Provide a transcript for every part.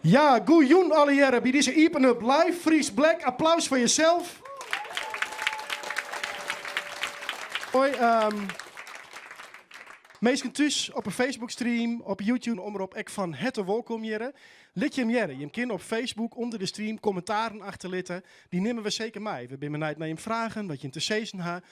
Ja, goejûn allegearre by dizze Iepen Up Live Frysk Black. Applaus foar jesels. Hoi, um, minsken thús op 'e Facebook-stream, op YouTube, Omrop ek fan herte wolkom hjirre. Lit jim hearre. Jim kinne op Facebook ûnder de stream kommentaren achterlitte. Dy nimme we seker mei. We binne benijd nei jim fragen, wat jim te sizzen ha,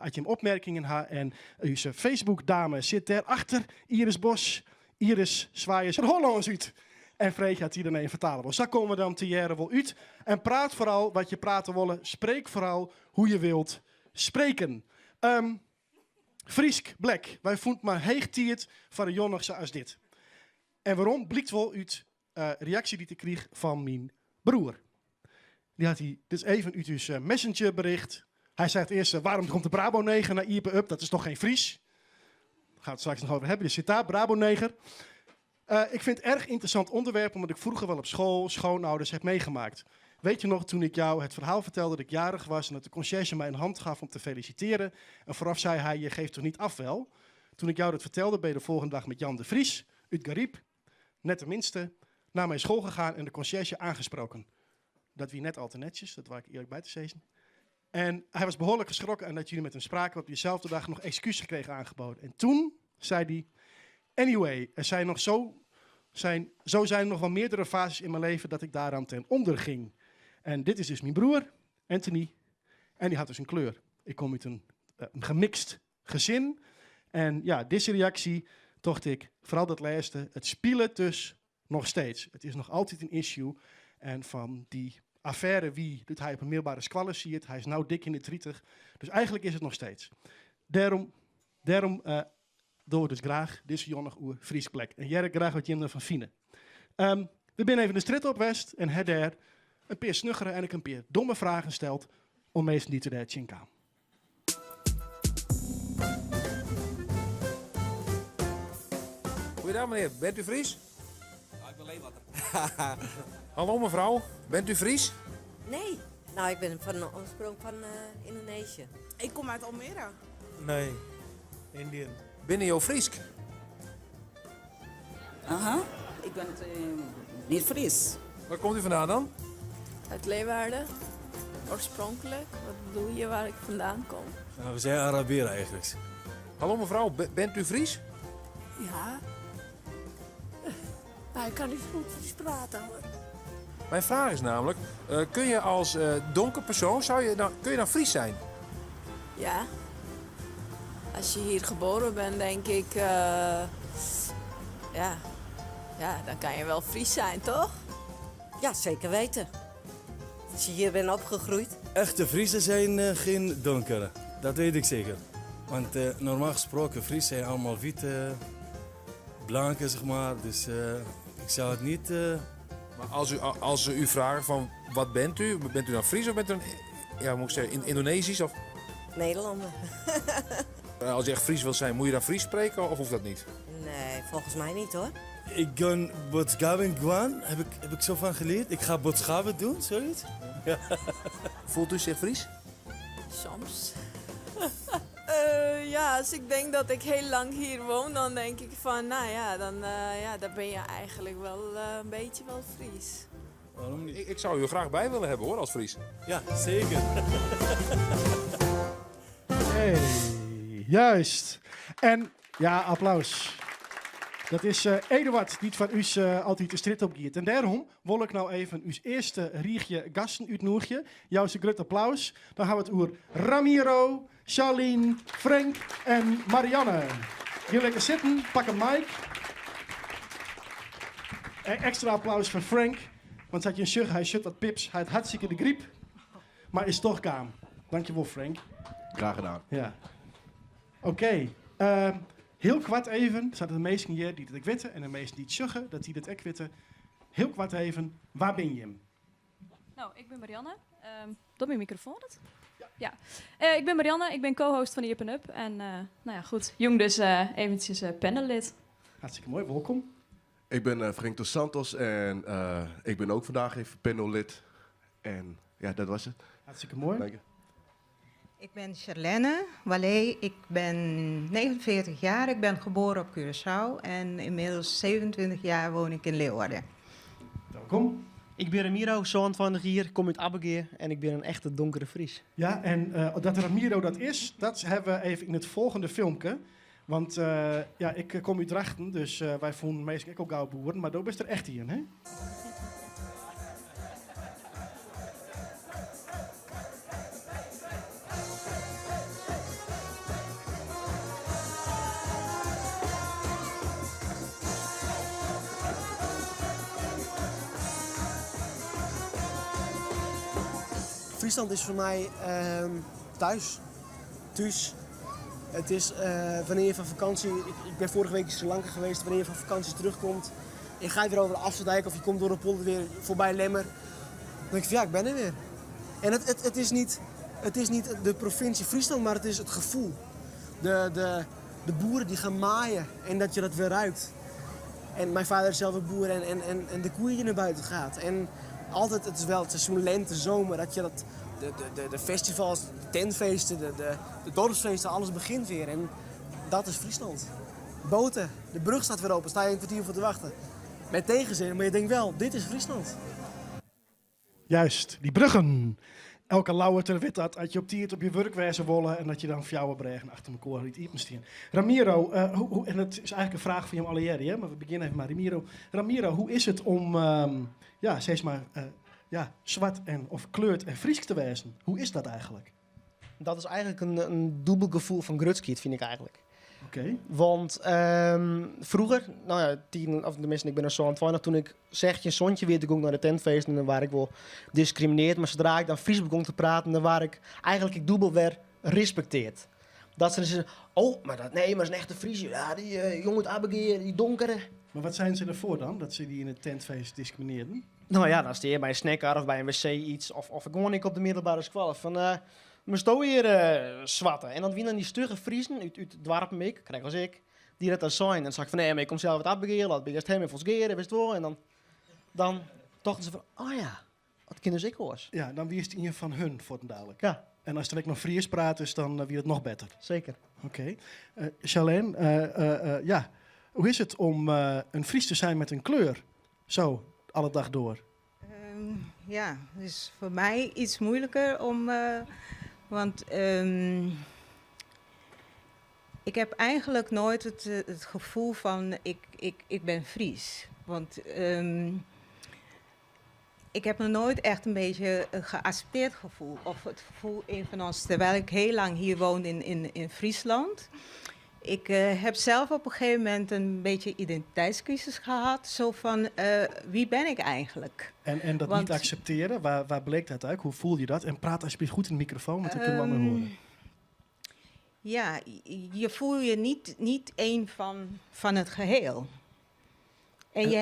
as jim opmerkingen ha. En ús Facebook-dame sit dêr achter, Iris Bos. Iris swaai it Hollânsk út en freegje oft dy dan even fertale wol. Sa komme we dan tegearre wol út. En praat foaral wat je prate wolle. Spreek vooral hoe je wilt spreken. Um, Frysk Black. Wy fûnen it mar heech tiid foar in jûn sa as dit. En wêrom blykt wol út uh, reaksje dy't ik kriich fan myn broer. Dy hat hy dus even út ús messengerbericht. Hy sei earst, waarom komt de Brabo-neger nei Iepen Up? Dat is toch geen Fries? Daar gaan we het straks nog over hebben. Dus zit daar, Brabo-neger. Uh, ik vind het erg interessant onderwerp, omdat ik vroeger wel op school schoonouders heb meegemaakt. Weet je nog, toen ik jou het verhaal vertelde dat ik jarig was en dat de conciërge mij een hand gaf om te feliciteren. En vooraf zei hij, je geeft toch niet af wel? Toen ik jou dat vertelde, ben je de volgende dag met Jan de Vries uit Garyp, net de minste, naar mijn school gegaan en de conciërge aangesproken. Dat wie net al te netjes, dat waar ik eerlijk bij te zeggen. En hij was behoorlijk geschrokken en dat jullie met hem spraken, op diezelfde dag nog excuus gekregen aangeboden. En toen zei hij, anyway, er zijn nog zo, zijn, zo zijn er nog wel meerdere fases in mijn leven dat ik daaraan ten onder ging. En dit is dus mijn broer, Anthony, en die had dus een kleur. Ik kom uit een, een gemixt gezin. En ja, deze reactie tocht ik, vooral dat laatste, het spilet dus nog steeds. Het is nog altijd een issue. En fan dy affaire wie doe't hy op een middelbere skoalle siet, hy is no dik yn de 30. Dus eigenlijk is het nog steeds. Dêrom uh, dogge we dus graach dizze jûn oer Frysk Black. En hear ik graach wat jim derfan fine. Um, we binne even de strjitte op west en ha dêr in pear snuggere en ek in pear domme fragen steld oan minsken dy't der dêr tsjinkamen. Goeiedag meneer, bent u Fries? Ja, ik ben Leeuwarder. Hallo mevrouw, bent u Fries? Nee, nou ik ben van oorsprong van uh, Indonesië. Ik kom uit Almere. Nee, Indian. Binne jo Frysk? Aha, ik ben uh, niet Fries. Waar komt u vandaan dan? Uit Leeuwarden, oorspronkelijk. Wat bedoel je waar ik vandaan kom? Nou, we zijn Arabieren eigenlijk. Hallo mevrouw, bent u Fries? Ja. Maar ik kan niet goed Fries praten hoor. Mijn vraag is namelijk, uh, kun je als uh, donker persoon, zou je dan, kun je dan Fries zijn? Ja. Als je hier geboren bent, denk ik, uh, ja. ja, dan kan je wel Fries zijn, toch? Ja, zeker weten. Als je hier bent opgegroeid. Echte Friesen zijn uh, geen donkere, dat weet ik zeker. Want uh, normaal gesproken, Fries zijn allemaal witte, blanke, zeg maar. Dus uh, ik zou het niet... Maar als, u, als ze u vragen van wat bent u? Bent u dan Fries of bent u dan, ja, moet ik zeggen, Indonesisch? Of? Nederlander. Als je echt Fries wilt zijn, moet je dan Fries spreken of hoeft dat niet? Nee, volgens mij niet hoor. Ik ga boodschappen gaan, heb ik, heb ik zo van geleerd. Ik ga boodschappen doen, zoiets. Ja. Voelt u zich Fries? Soms. uh, ja, als ik denk dat ik heel lang hier woon, dan denk ik van, nou ja, dan, uh, ja, dan ben je eigenlijk wel uh, een beetje wel Fries. Waarom niet? Ik, ik zou u er graag bij willen hebben hoor, als Fries. Ja, zeker. Hey, juist. En ja, applaus. Dat is uh, Eduard, dy't foar ús uh, altyd de strjitte op giet. En dêrom wol ik no even ús earste riichje gasten útnûgje. Jou in grut applaus. Dan ha we it oer Ramiro, Charlene, Frank en Marianne. Gean lekker sitten, pak in mic. Ekstra applaus foar Frank, want sa't je sjogge, hy sjocht wat pips, hy hat hartstikke de gryp, mar is toch kaam. Dankjewol Frank. Graag gedaan. Ja. Oké, okay, uh, hiel koart even, sadat de minsken hjir dy't it ek witte en de minsken dy't sjogge, dat dy dat ek witte. Hiel koart even, wa binne jim? No, ik bin Marianne. Um, docht myn mikrofoan it? Ja. ja. Uh, ik bin Marianne, ik bin co-host fan Iepen Up. En uh, no ja, goed, jûn dus uh, eventsjes panellid. Hartstikke moai, wolkom. Ik ben Frank dos Santos en ik ben ook vandaag even panellid. En ja, dat was het. Hartstikke moai. Dank je. Ik ben Charlene Wallet, ik ben 49 jaar, ik ben geboren op Curaçao en inmiddels 27 jaar woon ik in Leeuwarden. Welkom. Ik bin Ramiro, 27 jier, kom út Abbegea en ik bin in echte donkere Fries. Ja, en dat Ramiro dat is, dat hawwe we even yn it folgjende filmke. Want ja, ik kom út Drachten, dus wy fûnen minsken ek al gau boeren, mar do bist der echt ien, hè? Friesland is foar my thuis. Thús. It is wannear je fan fakânsje, ik bin foarige week yn Sri Lanka geweest, wannear je fan fakânsje terugkomt en ga je weer over de Afsluitdijk of je komt door de polder weer voorbij Lemmer. Dan denk ik van ja, ik ben er weer. En het, het, het, is niet, het is niet de provincie Friesland, maar het is het gevoel. De, de, de boeren die gaan maaien en dat je dat weer ruikt. En mijn vader is zelf een boer en, en, en, en de koeien die naar buiten gaat. En altijd, het is wel het seizoen lente, zomer, dat je dat, de, de, de, de festivals, de tentfeesten, de, de, de dorpsfeesten, alles begint weer. En dat is Friesland. Boten, de brug staat weer open, sta je een kwartier voor te wachten. Met tegenzin, maar je denkt wel, dit is Friesland. Juist, die bruggen. Elke Ljouwerter wit dat, as je op tiid op je wurk wêze wolle en dat je dan fjouwer brêgen achter elkoar dy't iepen stean. Ramiro, eh, hoe, hoe, en dat is eigenlijk in fraach foar jim allegearre, hè, mar we begjinne even mei Ramiro. Ramiro, hoe is it om ja, sis mar, ja, swart en of kleurd en Frysk te wêzen? Hoe is dat eigenlijk? Dat is eigenlijk in, in dûbel gefoel fan grutskheid, fyn ik eigenlijk. Oké. Want froeger, no ja, tien, of teminsten, ik bin no 27, doe't ik 16, 17 wie, doe gie ik nei de tentfeesten en dan waard ik wol diskriminearre. Mar sadree't ik dan Frysk begûn te praten, dan waard ik eigenlijk ek dûbel wer respektearre. Dat se dan sizze, oh, mar dat, nee, mar dat is in echte Fries. Ja, dy jonge út Abbegea, dy donkere. Mar wat seinen se derfoar dan, dat se dy yn it tentfeest diskriminearren? No ja, dan steane je by in snackbar of by in wc iets, of, of gewoan ek op de middelbere skoalle. Fan, Moatsto hjir swarte? En dan wiene dan dy stugge Friezen út, út doarpen ek, krekt as ik, dy't dat dan seinen. En dan sei ik fan, nee, mar ik kom sels út Abbegea, dat bin helemaal Folsgeare, witst wol. En dan, dan tochten se fan, oh ja, dat kin dus ek oars. Ja, dan wiest ien fan hun fuortendalik. Ja. En ast dan ek noch Frysk pratest, dan wie it noch better. Seker. Oké. Charlene, ja, hoe is it om in Fries te zijn met een kleur? Zo, alle dag door. Ja, het is voor mij iets moeilijker om. Want ik heb eigenlijk nooit het gevoel van ik ben Fries. Want ik heb me nooit echt een beetje een geaccepteerd gevoel. Of het gevoel een van ons, terwijl ik heel lang hier woon in Friesland. Ik heb zelf op een gegeven moment een beetje identiteitscrisis gehad. Zo van, wie ben ik eigenlijk? En dat Want niet accepteren, waar bleek dat uit? Hoe voel je dat? En praat alsjeblieft goed in de microfoon, want dan kunnen we allemaal horen. Ja, je voelt je niet één van het geheel. En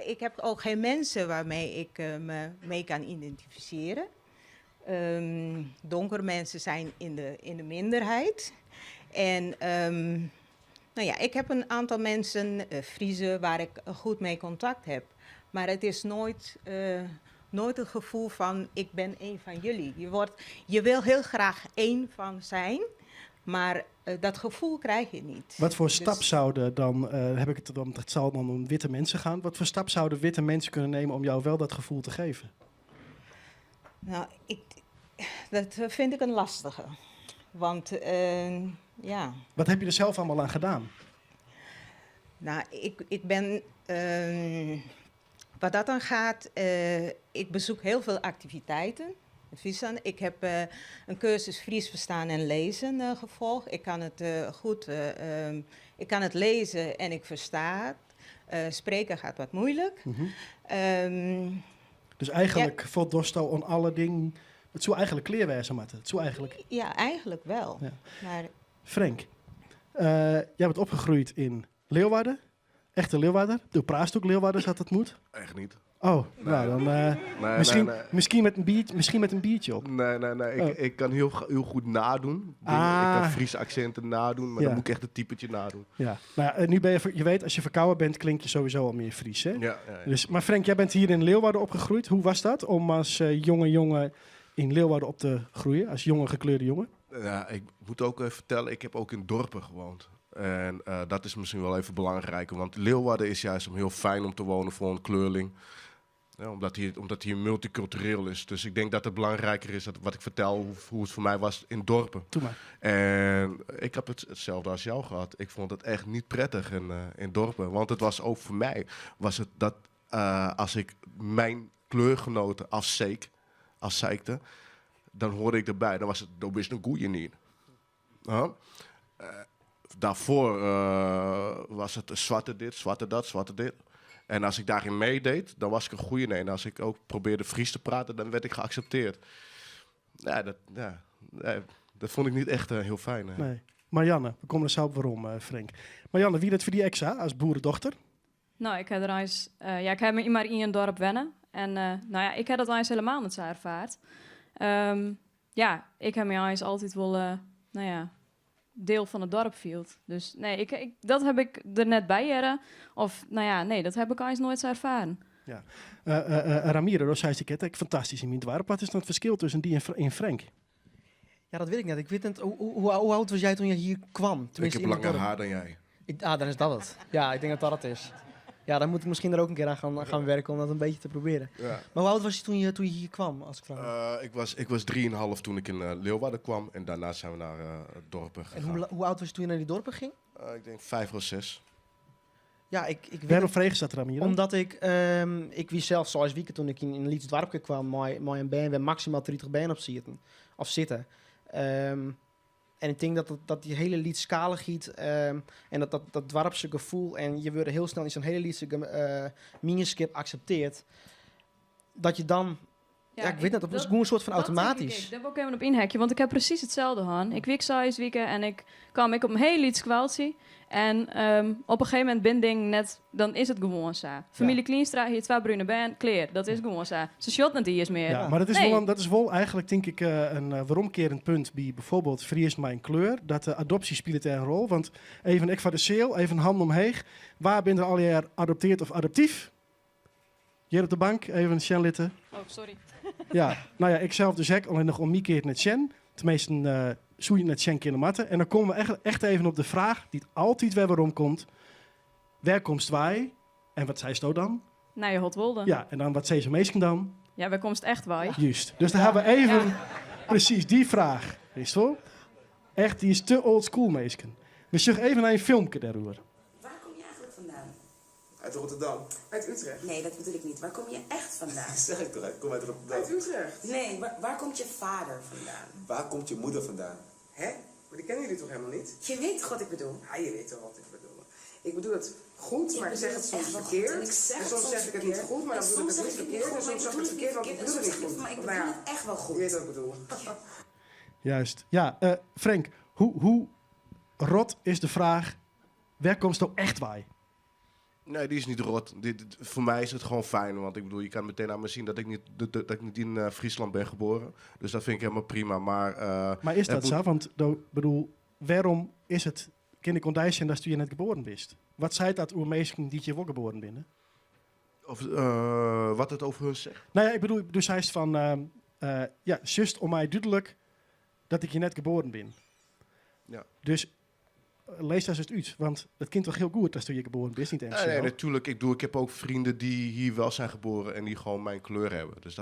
ik heb ook geen mensen waarmee ik me mee kan identificeren. Donkere mensen zijn in de minderheid. En nou ja, ik heb een aantal mensen, Friezen, waar ik goed mee contact heb. Maar het is nooit het gevoel van ik ben een van jullie. Je wil heel graag één van zijn, maar dat gevoel krijg je niet. Wat voor Dus stap zouden dan, heb ik het dan, het zal dan om witte mensen gaan. Wat voor stap zouden witte mensen kunnen nemen om jou wel dat gevoel te geven? Nou, dat vind ik een lastige. Want ja. Wat heb je er zelf allemaal aan gedaan? Nou, ik ben, wat dat dan gaat, ik bezoek heel veel activiteiten. Friesland. Ik heb een cursus Fries verstaan en lezen gevolgd. Ik kan het goed, ik kan het lezen en ik versta het. Spreken gaat wat moeilijk. Dus eigenlijk Ja. voldosto aan alle dingen. It soe eigenlijk klear wêze moatte. It soe eigenlijk. Ja, eigenlijk wel. Ja. Maar Frank, jij bent opgegroeid in Leeuwarden. Echte Leeuwarder. Do praatst ek Leeuwarders as dat moat? Echt niet. Oh, Nee. nou dan, Nee, misschien, nee, nee. misschien met een biertje op. Nee, nee, nee. Ik, Oh. ik kan heel, heel goed nadoen. Dingen. Ik kan Friese accenten nadoen, maar dan moet ik echt het typetje nadoen. Ja. Nou ja, en nu ben je, je weet, als je verkouden bent, klink je sowieso al meer Fries, hè? Ja. Dus, maar Frank, jij bent hier in Leeuwarden opgegroeid. Hoe was dat om als jonge jongen in Leeuwarden op te groeien? Als jonge gekleurde jongen? Ja, ik moet ook even vertellen, ik heb ook in dorpen gewoond. En dat is misschien wel even belangrijk, want Leeuwarden is juist om heel fijn om te wonen voor een kleurling. Ja, omdat hier multicultureel is. Dus ik denk dat het belangrijker is dat wat ik vertel, hoe het voor mij was in dorpen. Doe maar. En ik heb hetzelfde als jou gehad. Ik vond het echt niet prettig in dorpen. Want het was ook voor mij, was het dat als ik mijn kleurgenoten afzeikte, dan hoorde ik erbij. Dan was het, dat is een goeie niet. Huh? Daarvoor was het zwarte dit, zwarte dat, zwarte dit. En als ik daarin meedeed, dan was ik een goeie. Nee, en als ik ook probeerde Fries te praten, dan werd ik geaccepteerd. Ja, nee, dat vond ik niet echt heel fijn. Hè. Nee. Marianne, we komen er zelf waarom, Frank. Marianne, wie dat voor die exa als boerendochter? Nou, ik heb er eens ja, ik heb me maar in een dorp wennen. En ik heb dat eens helemaal niet zo ervaard. Ja, ik heb me eens altijd wel deel van het dorp viel. Dus nee, dat heb ik er net bij jaren. Of, nou ja, nee, dat heb ik eens nooit zo ervaren. Ja. Ramiro, dat zei ik het, ik fantastisch in mijn dorp. Wat is dan het verschil tussen die en Frank? Ja, dat weet ik net. Ik weet niet, hoe oud was jij toen je hier kwam? Ik Tenminste, heb in het langer dorp. haar dan jij. Dan is dat het. Ja, ik denk dat dat het is. Ja, dan moet ik misschien er ook een keer aan gaan werken om dat een beetje te proberen. Maar hoe oud was je toen je hier kwam, als ik vraag mag? Ik was 3,5 toen ik in Leeuwarden kwam. En daarna zijn we naar dorpen En gegaan. hoe oud was je toen je naar die dorpen ging? Ik denk 5 of 6. Ja, ik weet Waarom het vreeg zat Ramiro? Omdat ik wist zelf zoals weekend toen ik in een Leeds dorpje kwam, mooi een band waar maximaal 30 band op zitten. Of zitten. En ik denk dat die hele Leeds-schaligheid en dat dwarpse gevoel en je wordt heel snel in zo'n hele Leedse miniskip accepteert, dat je dan, Ja, ja, ik weet ik niet, dat is dat gewoon een soort van dat denk ik automatisch. ook. Daar wil ik even op inhaken, want ik heb precies hetzelfde, Han. Ik wik zes weken en ik kwam ik op een heel iets kwaaltje. En op een gegeven moment ben ding net, dan is het gewoon zo. Familie Klienstra, hier twee brune band, kleer. Dat is gewoon zo. Ze shot net die is meer. Ja, maar Nee. dat is wel eigenlijk, denk ik, een weeromkerend punt bij bijvoorbeeld Fries mijn kleur. Dat de adoptie speelt een rol. Want even ik van de zeel, even hand omheeg. Waar ben je al jaar adopteerd of adoptief? Hier op de bank, even Sjen litten. Oh, sorry. Ja, nou ja, ik zelf dus hek, alleen nog omgekeerd met Sjen. Tenminste, zoe je net Sjen in de matten. En dan komen we echt even op de vraag die het altijd weer waarom komt. Waar komst wij? En wat zei ze dan? Naar je Hotwolde. Ja, en dan wat zei ze meestal dan? Ja, waar komst echt wij? Juist. Dus daar hebben we even precies die vraag. Is het wel? Echt, die is te old school, meesken. We zullen even naar een filmpje daarover. Waar kom je eigenlijk vandaan? Uit Rotterdam. Uit Utrecht. Nee, dat bedoel ik niet. Waar kom je echt vandaan? Zeg ik toch, ik kom uit Rotterdam. Uit Utrecht? Nee, waar komt je vader vandaan? Waar komt je moeder vandaan? Hè? Maar die kennen jullie toch helemaal niet? Je weet toch wat ik bedoel? Ja, je weet toch wat ik bedoel. Ik bedoel het goed, Ik maar ik bedoel zeg het het soms echt wel goed. verkeerd. En ik zeg En het soms soms zeg ik het niet verkeerd. goed, maar En dan bedoel ik soms het zeg niet ik het verkeerd. niet En soms goed, zeg ik het verkeerd, want ik maar bedoel het niet ik bedoel goed. het Maar ik Nou bedoel ja, het echt wel goed. Je weet wat ik bedoel. Juist. Ja, Frank, hoe rot is de vraag, waar komt het nou echt bij? Nee, die is niet rot. Voor mij is het gewoon fijn. Want je kan meteen aan me zien dat ik niet, dat, dat ik niet in Friesland ben geboren. Dus dat vind ik helemaal prima. Maar Maar is het dat moet zo? Want, bedoel, waarom is het kinderkondijs en dat je net geboren bent? Wat zei dat oer mensen die je wel geboren binnen? Of wat het over hun zegt? Nou ja, ik bedoel, dus hij is van, ja, just om mij duidelijk dat ik je net geboren ben. Dus lees dat eens uit, want dat kind toch heel goed als je geboren bent, niet Nee, MCL. nee, natuurlijk. Ik heb ook vrienden die hier wel zijn geboren en die gewoon mijn kleur hebben. Dus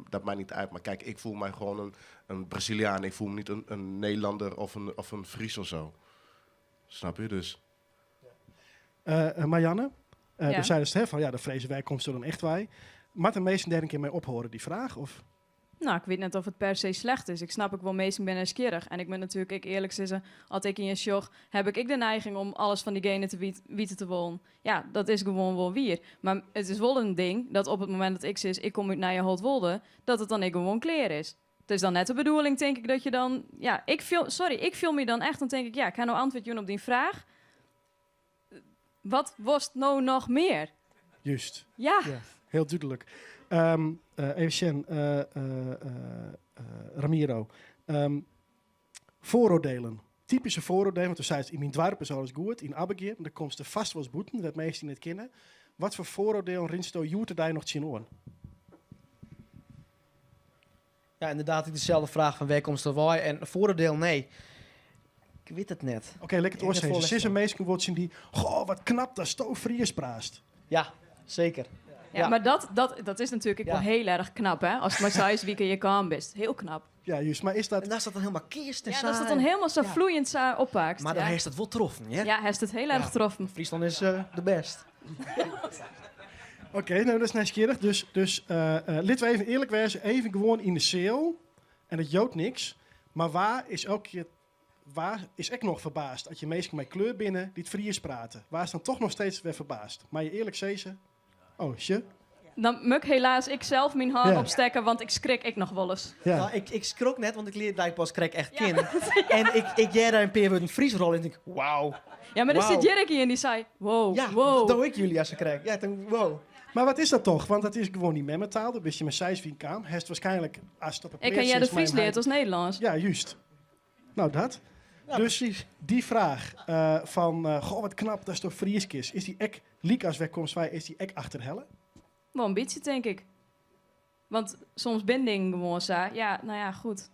dat maakt niet uit. Maar kijk, ik voel mij gewoon een Braziliaan. Ik voel me niet een Nederlander of een Fries of zo. Snap je dus? Marianne, dus zeiden ze, hè, van ja, de vrezen wij komt zo dan echt wij. Maar de meesten daar een keer mee ophoren, die vraag? Of? Nou, ik weet net of het per se slecht is. Ik snap ook wel, meestal ben nieuwsgierig. En ik ben natuurlijk, ik eerlijk zeggen, als ik in je sjog, heb ik de neiging om alles van diegene te wieten te wonen. Ja, dat is gewoon wel wier. Maar het is wel een ding dat op het moment dat ik zit, ik kom uit naar je Holtwolde, dat het dan ik gewoon kleer is. Het is dan net de bedoeling, denk ik, dat je dan... Ja, ik viel, sorry, ik viel me dan echt. Dan denk ik, ja, ik ga nou antwoord doen op die vraag. Wat was nou nog meer? Juist. Ja. Ja, heel duidelijk. Even Sjen, Ramiro. Vooroordelen. Typische vooroordelen, want toen zei het in mijn dwarp is alles goed, in Abbegir, daar komt ze vast wel eens boeten, dat meesten niet kennen. Wat voor vooroordelen rinst du joerte daar nog tien oren? Ja, inderdaad, ik dezelfde vraag van waar komt de waai? En vooroordeel, nee. Ik weet het net. Oké, lekker het Ik heb oorzezen. het Zes en meestal wordt zien die, goh, wat knap dat stoofvriers praast. Ja, zeker. Ja, maar dat, dat, dat is natuurlijk ek Ja. wol hiel erch knap, hè? Ast mei seis wiken hjir kaam bist. Hiel knap. Ja, just. Mar is dat... En dan is dat dan hielendal keatst en Ja, sa. dat is dat dan hielendal sa Ja. floeiend sa oppakst. Mar dan ja. hast it wol troffen, ja? Ja, hast it hiel erch Ja. troffen. Fryslân is de best. Oké, no dat is nijsgjirrich. Dus, dus litte we even earlik wêze, even gewoan yn de seal. En it jout niks. Mar wa is elke kear, wa is ek noch ferbaasd as hjir minsken mei kleur binne dy't Frysk prate? Wa is dan toch noch steeds wer ferbaasd? Meie je earlik sizze? Oh, sje? Dan moat ik helaas ik sels myn hân Ja. opstekke, want ik skrik ek noch wolris. Ja. No, ik skrok net, want ik lear dy pas krekt echt kennen. En ik hear dêr in pear wurden Frysk rôle en tink, wauw. Ja, mar der Wauw. sit hjir ek ien dy sei, wow, Ja, wow. dat doe ik Julia sa krekt. Ja, dan, wow. Mar wat is dat toch? Want dat is gewoan dyn memmetaal. Dêr bist je mei seis wiken kaam. Hast waarskynlik ast op 'e Ik ha earder Frysk leard as Nederlânsk. Ja, just. No, dat. Ja, dus presys. dy fraach fan, goh, wat knap datsto Frysk kinst. Is dy ek, lykas wêr komst wei, is dy ek achterhelle? Wol in bytsje, tink ik. Want soms binne dingen gewoan sa. Ja, no ja, goed.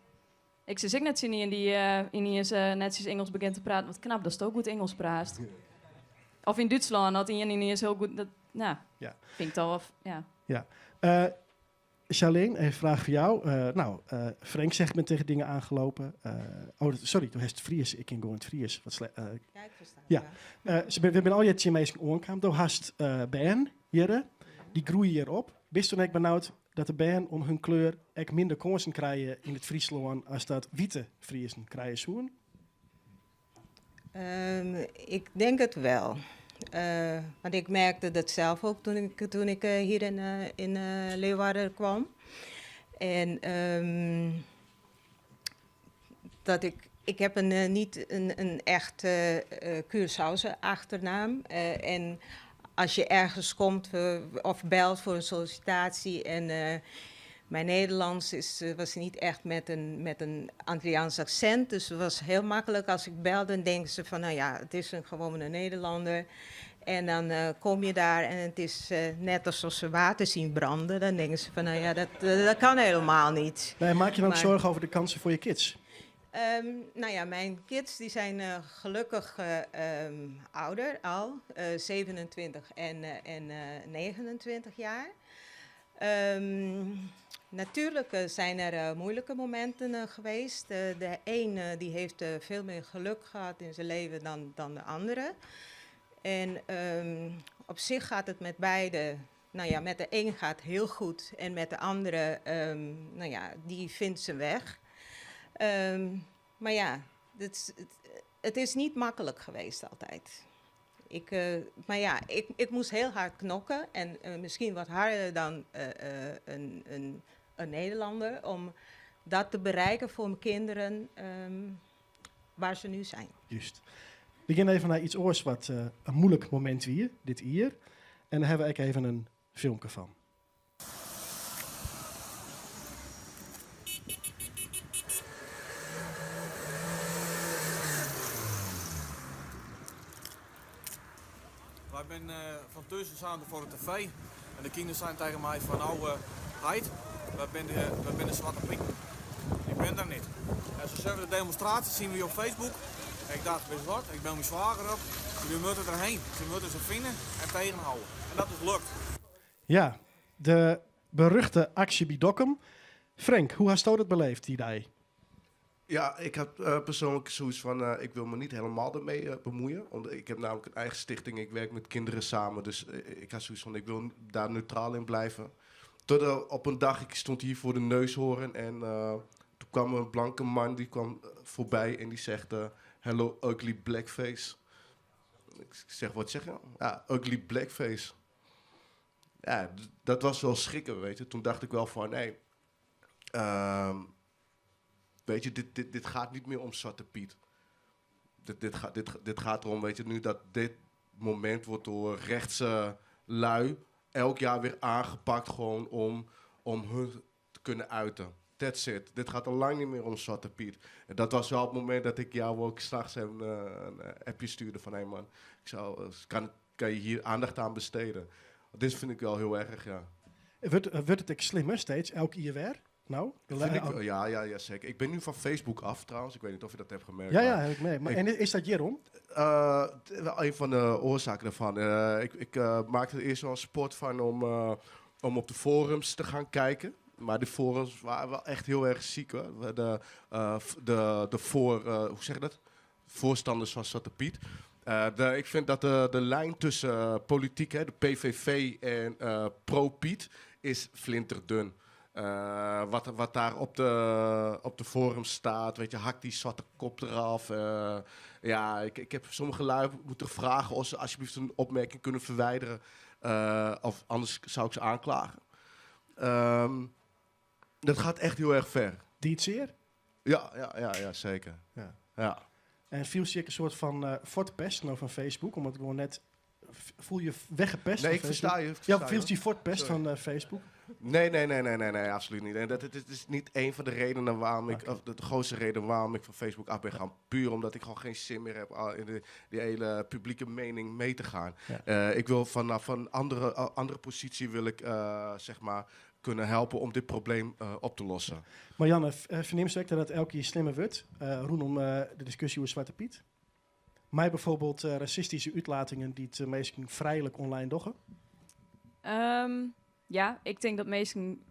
Ik sis ek net tsjin ien dy't yniens netsjes Ingelsk begjint te praten. Wat knap datsto goed Ingelsk praatst. Of yn Dútslân, as ien yniens hiel goed... Dat, no, Ja. fyn ik toch wel, ja. Ja. Charlene, even een vraag voor jou. No, Frank zegt, ik ben tegen dingen aangelopen. Oh, sorry, do hast Frysk. Ik kin gewoan it Frysk. Wat Ja, ik ferstean ja. ja. We binne allegear tsjin minsken oankaam. Do hast bern hjir, dy groeie hjir op. Bist dan ek benaud dat de bern om hun kleur ek minder kânsen krije yn it Fryslân as dat wite Friezen krije soenen? Ik denk het wel. Want ik merkte dat zelf ook toen ik hier in Leeuwarden kwam. En dat ik, ik heb een, niet een echte Curaçaose achternaam. En als je ergens komt of belt voor een sollicitatie en mijn Nederlands was niet echt met een Antilliaans accent. Dus het was heel makkelijk als ik belde en denken ze van, nou ja, het is een gewone Nederlander. En dan kom je daar en het is net alsof ze water zien branden. Dan denken ze van, nou ja, dat kan helemaal niet. Nee, maak je dan ook Maar zorgen over de kansen voor je kids? Nou ja, mijn kids die zijn gelukkig ouder al. 27 en 29 jaar. Natuurlijk zijn er moeilijke momenten geweest. De een die heeft veel meer geluk gehad in zijn leven dan de andere. En op zich gaat het met beide. Nou ja, met de een gaat het heel goed en met de andere, nou ja, die vindt zijn weg. Maar ja, het is niet makkelijk geweest altijd. Maar ja, ik moest heel hard knokken en misschien wat harder dan een Nederlander om dat te bereiken voor mijn kinderen waar ze nu zijn. Just. We gean even nei iets oars wat in muoilik momint wie, dit jier. En dêr hawwe we ek even in filmke fan. Wy binne fan tussen samen foar de tv. En de kinderen zeiden tegen mij van nou, heit, wij zijn de Zwarte Piet. Ik ben daar niet. En ze zeggen de demonstratie zien we op Facebook. En ik dacht, weet je wat, ik bel mijn zwager op. We moeten erheen. Ze moeten ze vinden en tegenhouden. En dat is lukt. Ja, de beruchte aksje by Dokkum. Frank, hoe hasto dat beleefd, dy dei? Ja, ik heb persoonlijk zoiets van, ik wil me niet helemaal ermee bemoeien. Want ik heb namelijk een eigen stichting, ik werk met kinderen samen. Dus ik had zoiets van, ik wil daar neutraal in blijven. Totdat op een dag, ik stond hier voor de neushoorn en toen kwam een blanke man, die kwam voorbij en die zegt, hello ugly blackface. Ik zeg, wat zeg je? Ja, ugly blackface. Ja, dat was wel schrikken, weet je. Toen dacht ik wel van, nee, weet je, dit gaat niet meer om Zwarte Piet. Dit gaat erom, weet je, nu dat dit moment wordt door rechtse lui elk jaar weer aangepakt gewoon om hun te kunnen uiten. That's it. Dit gaat al lang niet meer om Zwarte Piet. En dat was wel het moment dat ik jou ook s'nachts een appje stuurde van, hey man, kan je hier aandacht aan besteden? Want dit vind ik wel heel erg, ja. Wurdt it ek slimmer steeds, elk jier wer? Nou? Vind ik, wel, ja, zeker. Ik ben nu van Facebook af trouwens. Ik weet niet of je dat hebt gemerkt. Ja, maar heb ik mee. Maar, en is dat hierom? Wel een van de oorzaken daarvan. Ik maakte er eerst wel een sport van om op de forums te gaan kijken. Maar die forums waren wel echt heel erg ziek hoor. De voor, hoe zeg je dat? Voorstanders van Zwarte Piet. Ik vind dat de lijn tussen politiek, hè, de PVV en pro-Piet, is flinterdun. Wat daar op de forum staat, weet je, hak die zwarte kop eraf. Ja, ik heb sommige lui moeten vragen of ze alsjeblieft een opmerking kunnen verwijderen. Of anders zou ik ze aanklagen. Dat gaat echt heel erg ver. Die het zeer? Ja, zeker. Ja. Ja. En viel zich een soort van fortpest nou van Facebook, omdat ik gewoon net voel je weggepest Nee, van ik versta Facebook? je, ik versta Ja, je, viel hoor. die fortpest Sorry. van Facebook? Nee, absoluut niet. En het is niet een van de redenen waarom ik, of de grootste reden waarom ik van Facebook af ben gegaan. Puur omdat ik gewoon geen zin meer heb in die hele publieke mening mee te gaan. Ik wil vanaf een andere positie wil ik, zeg maar, kunnen helpen om dit probleem op te lossen. Marianne, verneemt ze ook dat het elke keer slimmer wordt, rondom de discussie over Zwarte Piet? Mij bijvoorbeeld racistische uitlatingen die het meesten vrijelijk online doggen? Ja, ik denk dat mensen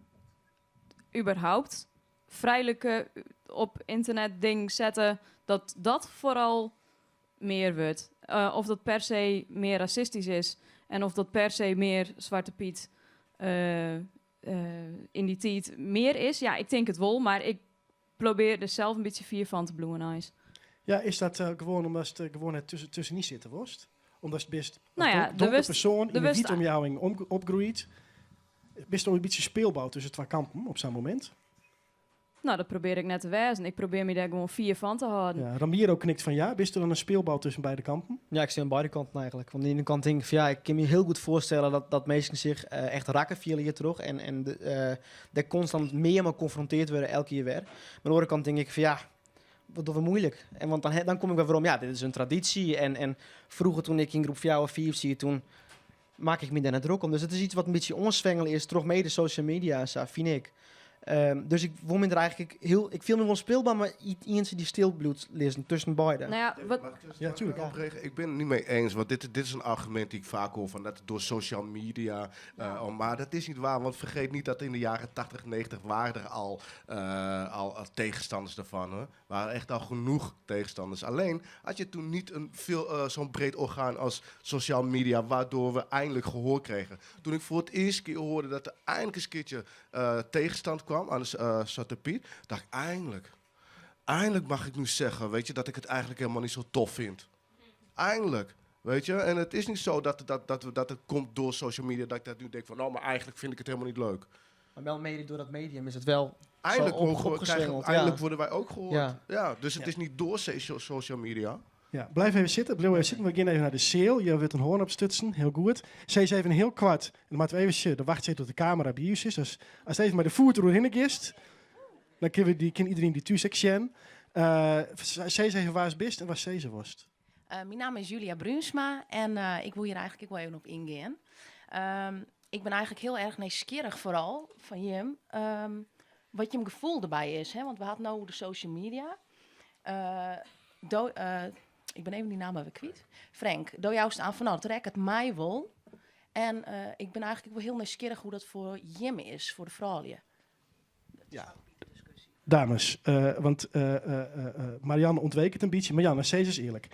überhaupt vrijelijk op internet ding zetten, dat dat vooral meer wordt. Of dat per se meer racistisch is en of dat per se meer Zwarte Piet in die tijd meer is. Ja, ik denk het wel, maar ik probeer er zelf een beetje vier van te bloemen, nice. Ja, is dat gewoon omdat het gewoon het tussen niet zitten worst? Omdat het best Nou ja, een de donker wist- persoon de in de wist- wietomjouwing opgroeit. Best wel een beetje speelbouw tussen twee kampen op zo'n moment. Nou, dat probeer ik net te wijzen. Ik probeer me daar gewoon vier van te houden. Ja, Ramiro knikt van ja. Bist er dan een speelbal tussen beide kampen? Ja, ik sta aan beide kanten eigenlijk. Want aan de ene kant denk ik van ja, ik kan me heel goed voorstellen dat mensen zich echt rakken via hier terug. En daar constant meer maar geconfronteerd worden elke keer weer. Maar aan de andere kant denk ik van ja, wat doen we moeilijk. En want dan kom ik weer waarom, ja, dit is een traditie. En vroeger toen ik in groep 4 of 4 zie, toen maak ik me daar net druk om. Dus het is iets wat een beetje onzwengel is, toch mede social media, zo, vind ik. Dus ik word me er eigenlijk heel, ik viel me wel speelbaar, maar iemand die stilbloed lezen tussen beide. Nou ja, wat Mag ik dus Ja, mag ik tuurlijk. daarop reageren? Ik ben het niet mee eens, want dit is een argument die ik vaak hoor, van dat het door social media, oh, maar dat is niet waar, want vergeet niet dat in de jaren 80, 90 waren er al tegenstanders daarvan. Hoor. Er waren echt al genoeg tegenstanders. Alleen had je toen niet zo'n breed orgaan als social media, waardoor we eindelijk gehoor kregen. Toen ik voor het eerst keer hoorde dat er eindelijk eens een keertje tegenstand kwam aan de Zwarte Piet, dacht ik eindelijk. Eindelijk mag ik nu zeggen, dat ik het eigenlijk helemaal niet zo tof vind. Eindelijk, weet je. En het is niet zo dat het komt door social media, dat ik dat nu denk van, nou, maar eigenlijk vind ik het helemaal niet leuk. Maar wel mede door dat medium is het wel zo Eindelijk mogen we opgezwengeld, krijgen, ja. eindelijk worden wij ook gehoord. Ja, dus het is niet door social media. Ja, blijf even zitten, blijf even zitten. We gaan even naar de zeel. Je wilt een hoorn opstutsen, heel goed. Ze is even heel kwart. En dan moeten we even zitten. Dan wacht ze tot de camera bij u is. Dus als het even maar de voet erdoorheen is, dan kunnen iedereen die thuis ook zien. Ze is even waar is best en waar ze worst. Mijn naam is Julia Brunsma en ik wil hier eigenlijk ook wel even op ingaan. Ik ben eigenlijk heel erg nieuwsgierig vooral van Jim. Wat je gevoel erbij is, hè? Want we hadden nou de social media. Ik ben even die naam even kwijt. Frank, door jou staan van nou, trek het mij wel. En ik ben eigenlijk wel heel nieuwsgierig hoe dat voor Jim is, voor de vrouwen. Ja. Dames, want Marianne ontweek het een beetje. Marianne, zeg eens eerlijk.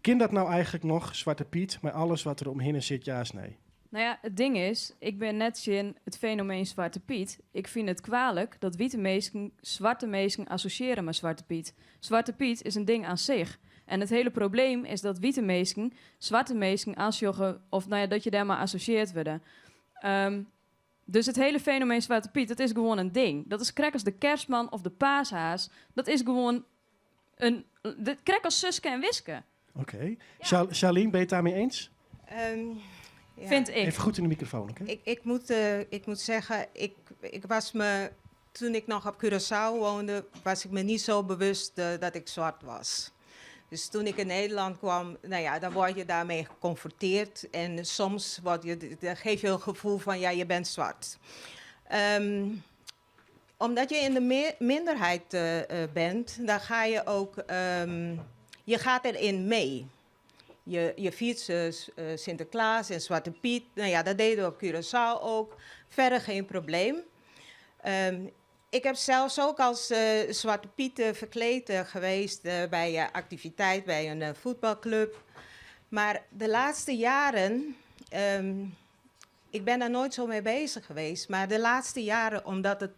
Kind dat nou eigenlijk nog, Zwarte Piet, met alles wat er omheen zit, ja of nee? Nou ja, het ding is, ik ben net zin het fenomeen Zwarte Piet. Ik vind het kwalijk dat witte mensen zwarte mensen associëren met Zwarte Piet. Zwarte Piet is een ding aan zich. En het hele probleem is dat witte mensen zwarte mensen aansjoggen, of nou ja, dat je daar maar associeerd worden. Dus het hele fenomeen Zwarte Piet, dat is gewoon een ding. Dat is krek als de kerstman of de paashaas. Dat is gewoon een... De, krek als Suske en Wiske. Oké. Charlene, ben je het daarmee eens? Ja. Vind ik. Even goed in de microfoon, oké? Ik moet zeggen, ik, ik was me, toen ik nog op Curaçao woonde, was ik me niet zo bewust dat ik zwart was. Dus toen ik in Nederland kwam, dan word je daarmee geconfronteerd. En soms dan geef je een gevoel van, ja, je bent zwart. Omdat je in de minderheid bent, dan ga je ook, je gaat erin mee. Je, je viert Sinterklaas en Zwarte Piet. Nou ja, dat deden we op Curaçao ook. Verder geen probleem. Ik heb zelfs ook als Zwarte Piet verkleed geweest bij activiteit bij een voetbalclub. Maar de laatste jaren, ik ben daar nooit zo mee bezig geweest, maar de laatste jaren, omdat het,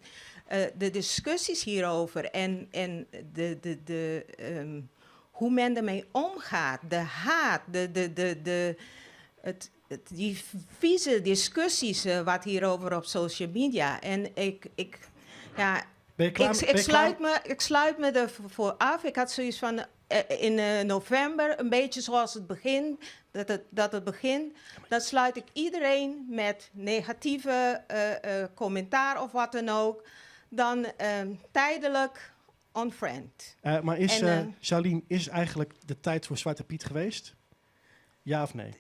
de discussies hierover en hoe men ermee omgaat, de haat, die vieze discussies wat hierover op social media. En ik, ja, Ben je klaar- ik, ben je ik, sluit me, ik sluit me ervoor af. Ik had zoiets van in november, een beetje zoals het begin, dat het begint, dan sluit ik iedereen met negatieve commentaar of wat dan ook, dan tijdelijk unfriend. Maar is, En, Charlene, is eigenlijk de tijd voor Zwarte Piet geweest? Ja of nee?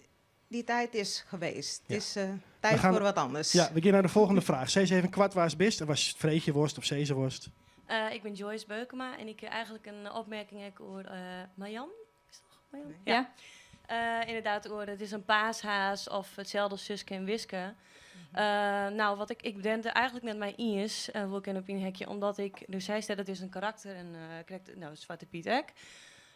Die tijd is geweest. Ja. Het is tijd voor wat anders. Ja, we gaan naar de volgende vraag. Zij even kwart waar is bist. Dat was Freekje worst of Caesarworst. Ik ben Joyce Beukema en ik heb eigenlijk een opmerking heb over Marjan. Is het toch Marjan? Ja. Ja. Inderdaad, oor, het is een paashaas of hetzelfde als Suske en Wiske. Nou, wat ik, ik ben er eigenlijk met mij eens, wil ik in op een hekje, omdat ik, dus zij zei dat is een karakter en krijgt, nou, Zwarte Piet ek.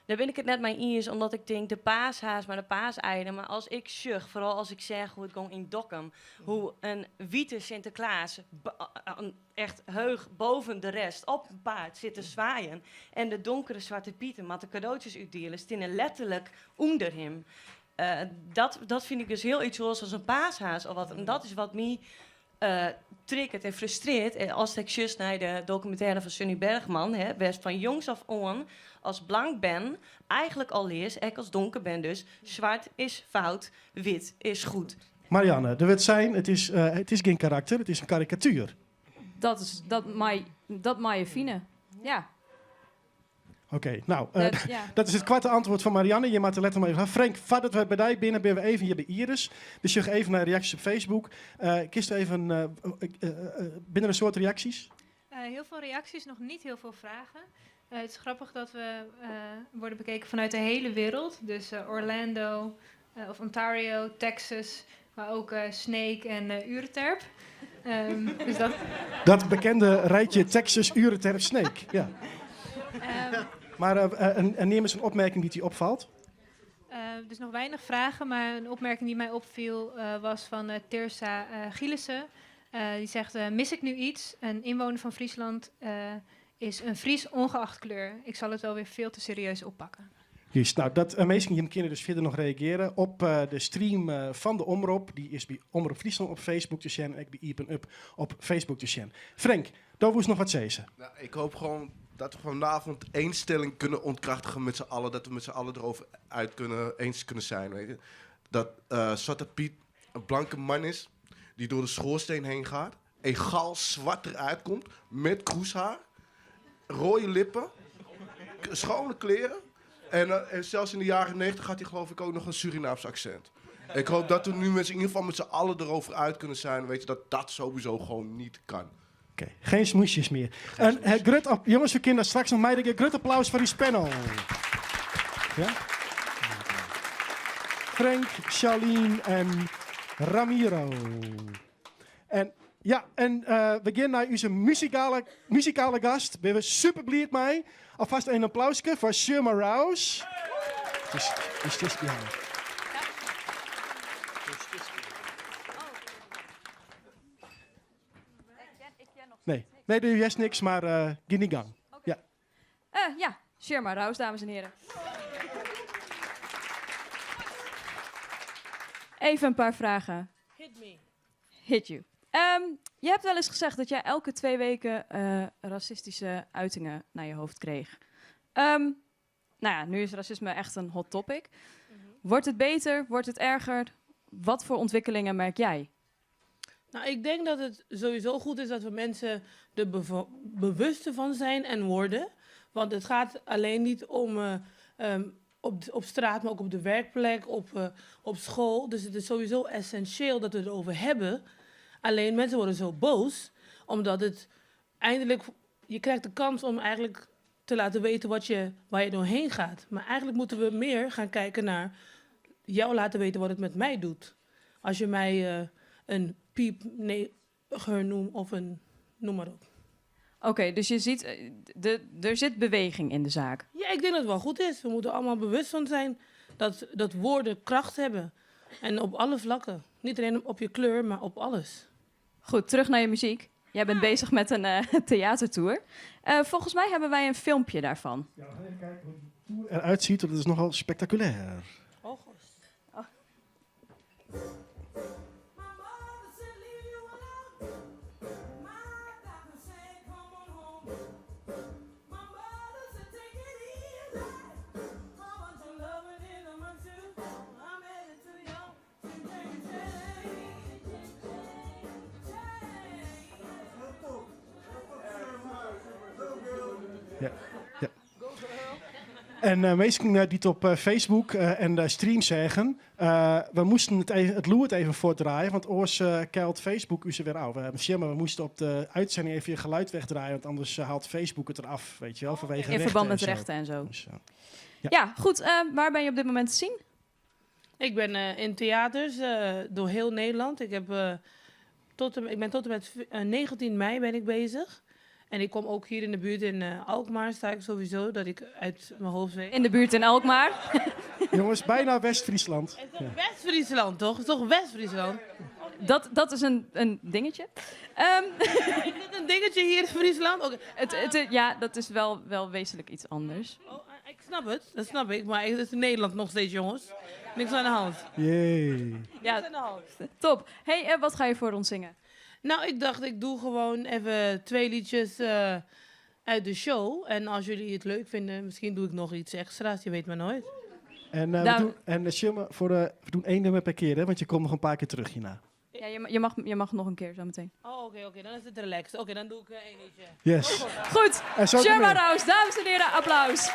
Daar ben ik het net mee eens, omdat ik denk de paashaas, maar de paaseieren. Maar als ik zucht, vooral als ik zeg hoe het ging in Dokkum, hoe een witte Sinterklaas echt heug boven de rest op een paard zit te zwaaien en de donkere Zwarte Pieten met de cadeautjes uitdelen, stinnen letterlijk onder hem. Dat vind ik dus heel iets zoals als een paashaas of wat. En dat is wat mij triggert en frustreert. En als ik just naar de documentaire van Sunny Bergman, hè, best van jongs af aan, als blank ben, eigenlijk al lees, ik als donker ben dus, zwart is fout, wit is goed. Marianne, er werd zijn, het is geen karakter, het is een karikatuur. Dat is, dat maai, dat maai je fine. Ja. Oké, nou, Dat, ja. dat is het korte antwoord van Marianne. Je maakt er let maar even aan. Frank, voordat we bij die binnen, ben we even hier bij Iris. Dus je gaat even naar reacties op Facebook. Kist even binnen een soort reacties? Heel veel reacties, nog niet heel veel vragen. Het is grappig dat we worden bekeken vanuit de hele wereld. Dus Orlando of Ontario, Texas, maar ook Sneek en Ureterp. Dus dat Dat bekende rijtje Texas, Ureterp, Sneek. Ja. Maar en neem eens een opmerking die die opvalt. Dus nog weinig vragen, maar een opmerking die mij opviel was van Tirsa Gielissen. Die zegt, mis ik nu iets? Een inwoner van Friesland is een Fries ongeacht kleur. Ik zal het wel weer veel te serieus oppakken. Juist, nou, dat meesten je kinderen dus verder nog reageren op de stream van de Omrop. Die is bij Omrop Friesland op Facebook te zien en ik bij Iepen Up op Facebook te zien. Frank, daar moest nog wat zeggen. Nou, ik hoop gewoon dat we vanavond één stelling kunnen ontkrachtigen met z'n allen. Dat we met z'n allen erover uit kunnen, eens kunnen zijn. Weet je? Dat Zwarte Piet een blanke man is die door de schoorsteen heen gaat. Egaal zwart eruit komt met kroeshaar, rode lippen, schone kleren. En zelfs in de jaren 90 had hij geloof ik ook nog een Surinaams accent. Ik hoop dat we nu in ieder geval met z'n allen erover uit kunnen zijn. Weet je, dat dat sowieso gewoon niet kan. Oké, geen smoesjes meer. Geen En, smoesjes. grut op, jongens, we kunnen straks nog mij een grut applaus voor die panel. Ja? Frank, Charlene en Ramiro. En we gaan naar onze muzikale gast. Ben we super blij mee. Alvast een applausje voor Sherma Rouse. Dus, is dit bij haar. Nee, nee, doe je niks, maar guinea gang. Oké. Ja. Ja, Sherma Rouse, dames en heren. Even een paar vragen. Hit me. Hit you. Je hebt wel eens gezegd dat jij elke 2 weken racistische uitingen naar je hoofd kreeg. Nu is racisme echt een hot topic. Wordt het beter? Wordt het erger? Wat voor ontwikkelingen merk jij? Ik denk dat het sowieso goed is dat we mensen er bewuster van zijn en worden. Want het gaat alleen niet om op straat, maar ook op de werkplek, op school. Dus het is sowieso essentieel dat we het erover hebben. Alleen mensen worden zo boos, omdat het Eindelijk, je krijgt de kans om eigenlijk te laten weten wat je, waar je doorheen gaat. Maar eigenlijk moeten we meer gaan kijken naar jou laten weten wat het met mij doet. Als je mij een piep, neger noemt of een noem maar op. Oké, dus je ziet, er zit beweging in de zaak. Ja, ik denk dat het wel goed is. We moeten allemaal bewust van zijn dat woorden kracht hebben. En op alle vlakken. Niet alleen op je kleur, maar op alles. Goed, terug naar je muziek. Jij bent bezig met een theatertour. Volgens mij hebben wij een filmpje daarvan. Ja, we gaan even kijken hoe die tour eruit ziet, want het is nogal spectaculair. Oh, god. Oh. Ja, ja. En meesten die het op Facebook en de stream zeggen, we moesten het loert even voortdraaien, want oors keilt Facebook u ze weer af. We hebben maar we moesten op de uitzending even je geluid wegdraaien, want anders haalt Facebook het eraf, weet je wel, vanwege In verband rechten met en zo. rechten en zo. Dus, ja. Ja, goed. Waar ben je op dit moment te zien? Ik ben in theaters door heel Nederland. Ik ben tot en met 19 mei ben ik bezig. En ik kom ook hier in de buurt in Alkmaar, sta ik sowieso, dat ik uit mijn hoofd weet. In de buurt in Alkmaar? Jongens, bijna West-Friesland. Het is toch West-Friesland, toch? Het is toch West-Friesland? Dat is een dingetje. Is dat een dingetje hier in Friesland? Oké. Ja, dat is wel wezenlijk iets anders. Oh, ik snap het, dat snap ik. Maar het is in Nederland nog steeds, jongens. Niks aan de hand. Jee. Ja, Niks aan de hand. Top. Hey, wat ga je voor ons zingen? Nou, ik dacht, ik doe gewoon even 2 liedjes uit de show. En als jullie het leuk vinden, misschien doe ik nog iets extra's. Je weet maar nooit. En Sjoerd, we doen 1 nummer per keer, hè? Want je komt nog een paar keer terug hierna. Ja, je mag nog een keer zo meteen. Oh, oké, dan is het relaxed. Oké, dan doe ik 1 liedje. Yes. Goed. En zo Sherma meer. Rouse, dames en heren, applaus.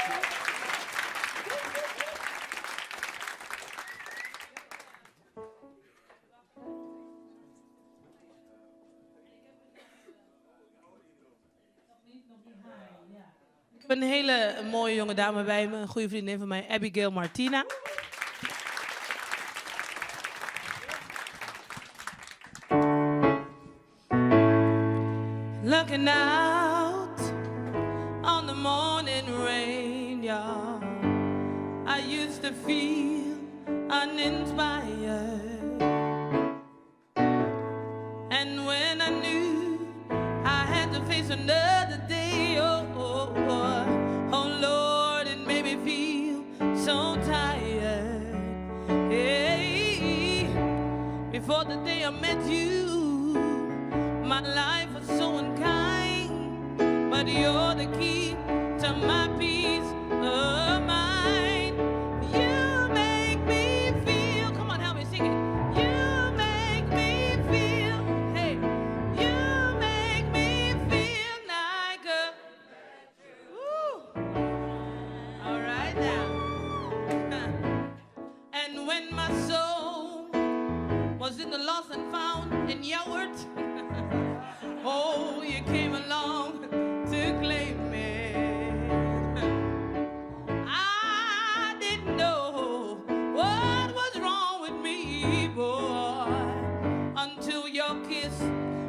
Ik heb een hele mooie jonge dame bij me, een goede vriendin van mij, Abigail Martina. Looking out on the morning rain, you all. I used to feel uninspired. And when I knew I had to face another day, oh, oh, oh, oh Lord, it made me feel so tired. Hey, before the day I met you, my life was so unkind, but you're the key to my peace of mind. You make me feel, come on, help me sing it. You make me feel, hey, you make me feel like a, woo. All right now. And when my soul was in the lost and found in Yahweh, oh, you came along to claim me. I didn't know what was wrong with me, boy, until your kiss,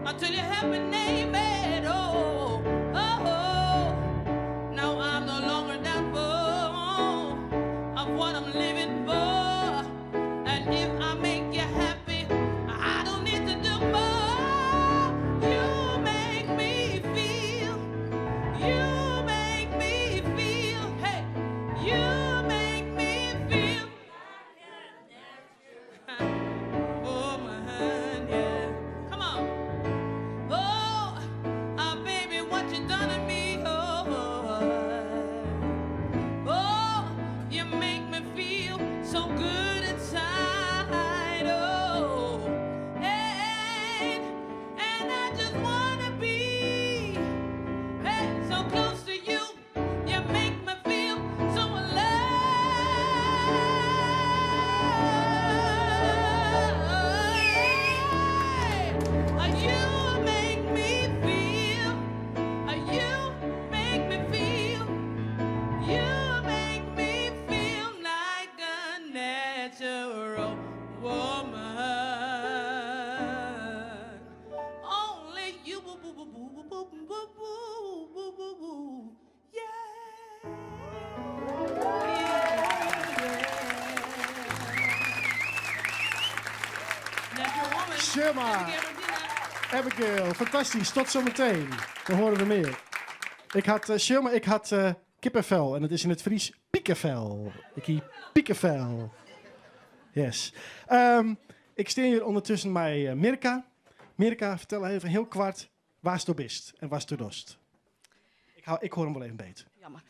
until you helped me name it. Oh, oh, oh. Now I'm no longer doubtful of what I'm living for. And if I make you happy, I don't need to do more. You make me feel, you make me feel, hey, you make me feel. Oh, my hand, yeah. Come on. Oh, baby, what you done to me? Oh, oh, you make me feel so good inside. Oh, and I just want to be, hey, so close to you. You make me feel so alive. You make me feel, Sherma. Abigail, fantastisch. Tot zometeen. Dan horen we meer. Ik had, uh, Sherma, ik had uh, kippenvel en het is in het Fries piekenvel. Ik hier piekenvel. Yes. Um, ik sta hier ondertussen bij uh, Mirka. Mirka, vertel even heel kwart waar je bist en waar je dost. Ik, hou, ik hoor hem wel even beter. Jammer.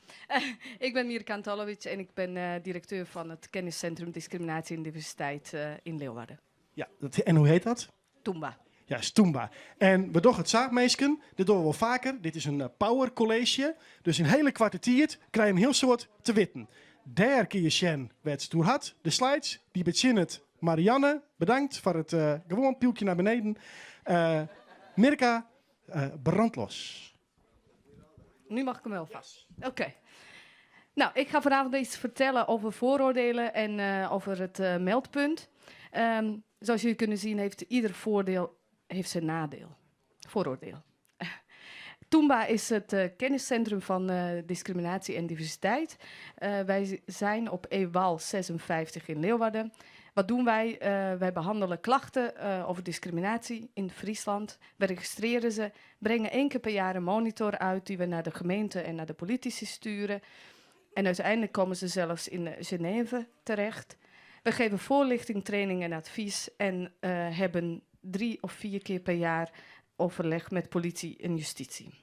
Ik ben Mirka Antolovic en ik ben directeur van het kenniscentrum Discriminatie en Diversiteit in Leeuwarden. Ja, dat, en hoe heet dat? Toomba. Ja, Stoomba. En we doen het zaakmeesken, dit doen we wel vaker. Dit is een power college. Dus in hele kwartier krijg je een heel soort te witten. Daar kun je Shen werd toe had. De slides, die het. Marianne, bedankt voor het gewoon pieltje naar beneden. Mirka, brandlos. Nu mag ik hem wel vast. Oké. Okay. Nou, ik ga vanavond iets vertellen over vooroordelen en over het meldpunt. Zoals jullie kunnen zien heeft ieder voordeel heeft zijn nadeel. Vooroordeel. Toomba is het kenniscentrum van discriminatie en diversiteit. Wij zijn op Ewal 56 in Leeuwarden. Wat doen wij? Wij behandelen klachten over discriminatie in Friesland. We registreren ze, brengen één keer per jaar een monitor uit die we naar de gemeente en naar de politici sturen. En uiteindelijk komen ze zelfs in Genève terecht. We geven voorlichting, training en advies en hebben 3 of 4 keer per jaar overleg met politie en justitie.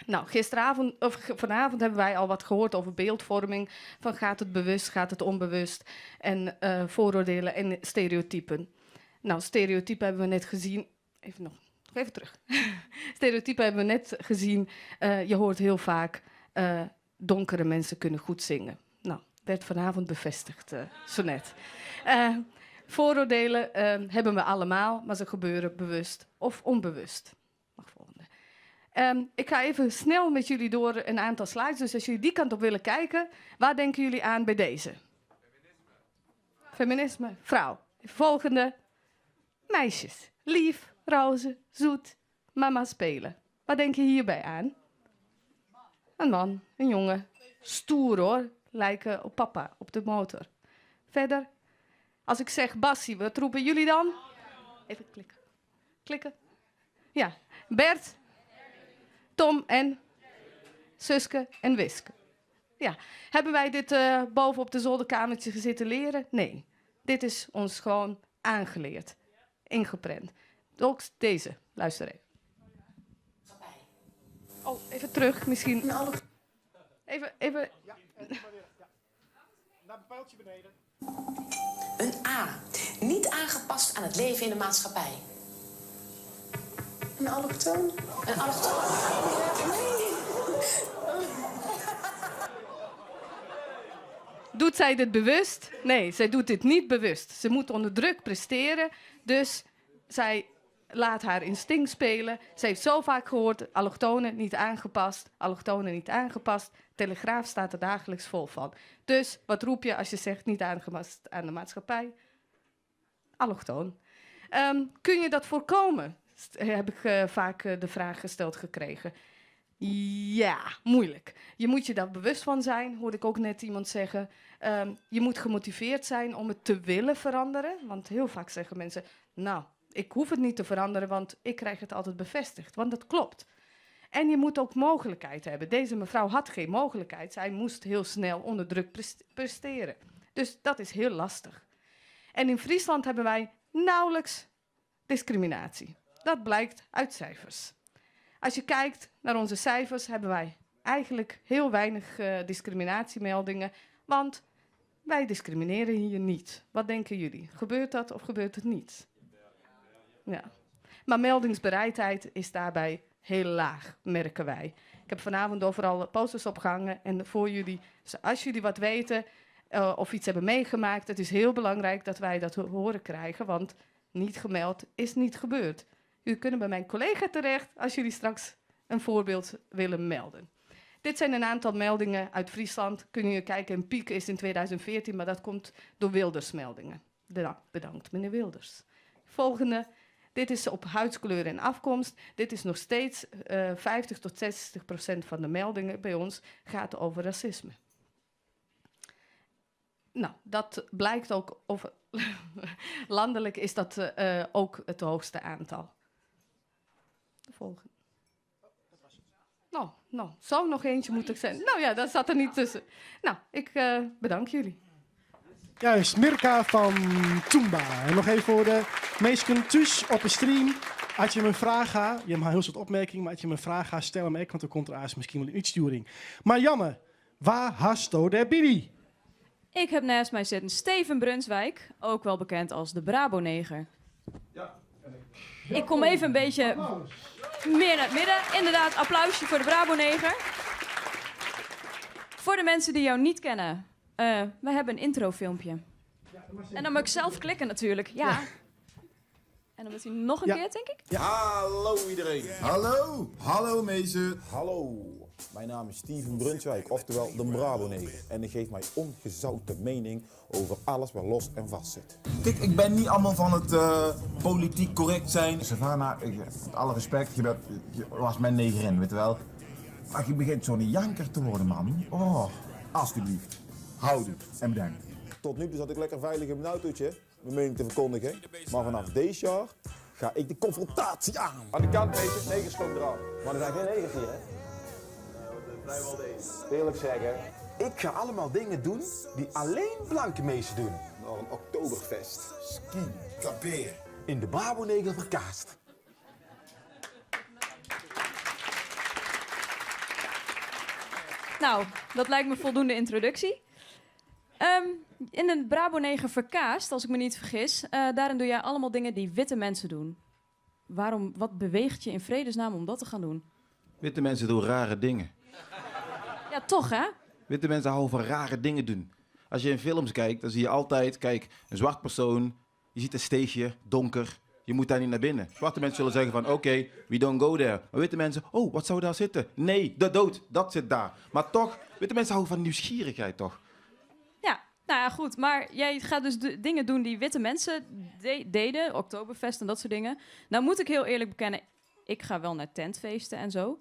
Nou, gisteravond, of vanavond hebben wij al wat gehoord over beeldvorming. Van gaat het bewust, gaat het onbewust? En vooroordelen en stereotypen. Nou, stereotypen hebben we net gezien. Even nog, nog even terug. Stereotypen hebben we net gezien. Je hoort heel vaak, donkere mensen kunnen goed zingen. Nou, werd vanavond bevestigd, zo net. Vooroordelen hebben we allemaal, maar ze gebeuren bewust of onbewust. Mag volgende. Ik ga even snel met jullie door een aantal slides. Dus als jullie die kant op willen kijken, waar denken jullie aan bij deze? Feminisme. Feminisme, vrouw. Volgende. Meisjes. Lief, roze, zoet, mama spelen. Waar denk je hierbij aan? Een man, een jongen. Stoer hoor, lijken op papa, op de motor. Verder. Als ik zeg Bassie, wat roepen jullie dan? Even klikken. Klikken. Ja, Bert, Tom en Suske en Wiske. Ja. Hebben wij dit boven op de zolderkamertje zitten leren? Nee. Dit is ons gewoon aangeleerd. Ingeprent. Ook deze. Luister even. Oh, even terug misschien. Even, even. Ja, even maar weer. Ja. Naar een pijltje beneden. Een A. Niet aangepast aan het leven in de maatschappij. Een allochtoon? Een allochtoon. Nee. Doet zij dit bewust? Nee, zij doet dit niet bewust. Ze moet onder druk presteren, dus zij laat haar instinct spelen. Ze heeft zo vaak gehoord, allochtonen niet aangepast, allochtonen niet aangepast. Telegraaf staat er dagelijks vol van. Dus wat roep je als je zegt niet aangepast aan de maatschappij? Allochtoon. Kun je dat voorkomen? Heb ik vaak de vraag gesteld gekregen. Ja, moeilijk. Je moet je daar bewust van zijn, hoorde ik ook net iemand zeggen. Je moet gemotiveerd zijn om het te willen veranderen. Want heel vaak zeggen mensen, nou, ik hoef het niet te veranderen, want ik krijg het altijd bevestigd. Want dat klopt. En je moet ook mogelijkheid hebben. Deze mevrouw had geen mogelijkheid. Zij moest heel snel onder druk presteren. Dus dat is heel lastig. En in Friesland hebben wij nauwelijks discriminatie. Dat blijkt uit cijfers. Als je kijkt naar onze cijfers, hebben wij eigenlijk heel weinig discriminatiemeldingen. Want wij discrimineren hier niet. Wat denken jullie? Gebeurt dat of gebeurt het niet? Ja. Maar meldingsbereidheid is daarbij heel laag, merken wij. Ik heb vanavond overal posters opgehangen en voor jullie, dus als jullie wat weten of iets hebben meegemaakt, het is heel belangrijk dat wij dat horen krijgen, want niet gemeld is niet gebeurd. Jullie kunnen bij mijn collega terecht als jullie straks een voorbeeld willen melden. Dit zijn een aantal meldingen uit Friesland. Kunnen jullie kijken, een piek is in 2014, maar dat komt door Wilders meldingen. Bedankt, meneer Wilders. Volgende. Dit is op huidskleur en afkomst. Dit is nog steeds 50 tot 60% van de meldingen bij ons gaat over racisme. Nou, dat blijkt ook over Landelijk is dat eh, ook het hoogste aantal. De volgende. Nou, nou, zou nog eentje moeten zijn. Nou ja, dat zat er niet tussen. Nou, ik eh, bedank jullie. Juist, Mirka van Tumba. En nog even voor de minsken thús op de stream. As je me een fraach ha, je mag heel soort opmerking, mar as je me in fraach ha, stel him ek, want dan komt der aanst miskien wol in útstjoering. Marianne, wa hasto dêr by dy? Ik heb naast mij zitten Steven Brunswijk, ook wel bekend als de Braboneger. Ja. Ik kom even een beetje meer naar het midden. Inderdaad, applausje voor de Braboneger. Voor de mensen die jou niet kennen, we hebben een introfilmpje. En dan moet ik zelf klikken natuurlijk, ja. En dan moet hij nog een Ja. keer, denk ik. Hallo iedereen. Hallo. Hallo mezen. Hallo. Mijn naam is Steven Brunswijk, oftewel de Braboneger. En ik geef mijn ongezouten mening over alles wat los en vast zit. Kijk, ik ben niet allemaal van het politiek correct zijn. Savannah, ik, met alle respect, je, bent, je was mijn negerin, weet je wel. Maar je begint zo'n janker te worden, man. Oh, alsjeblieft. Houdoe en bedankt. Tot nu toe zat ik lekker veilig in mijn autootje, mijn mening te verkondigen. Maar vanaf deze jaar ga ik de confrontatie aan. Aan de kant, meisjes, negers komen eraan. Maar er zijn geen negers hier, hè? Vrijwel deze. Eerlijk zeggen, ik ga allemaal dingen doen die alleen blanke mensen doen. Naar een Oktoberfest. Ski, kamperen. In de Braboneger verkaast. Nou, dat lijkt me voldoende introductie. In een Braboneger verkaast, als ik me niet vergis, daarin doe jij allemaal dingen die witte mensen doen. Waarom, wat beweegt je in vredesnaam om dat te gaan doen? Witte mensen doen rare dingen. Ja, toch hè? Witte mensen houden van rare dingen doen. Als je in films kijkt, dan zie je altijd, kijk, een zwart persoon, je ziet een steegje, donker, je moet daar niet naar binnen. Zwarte mensen zullen zeggen van, oké, we don't go there. Maar witte mensen, oh, wat zou daar zitten? Nee, de dood, dat zit daar. Maar toch, witte mensen houden van nieuwsgierigheid, toch? Ja, nou ja, goed. Maar jij gaat dus de dingen doen die witte mensen deden, Oktoberfest en dat soort dingen. Nou moet ik heel eerlijk bekennen, ik ga wel naar tentfeesten en zo.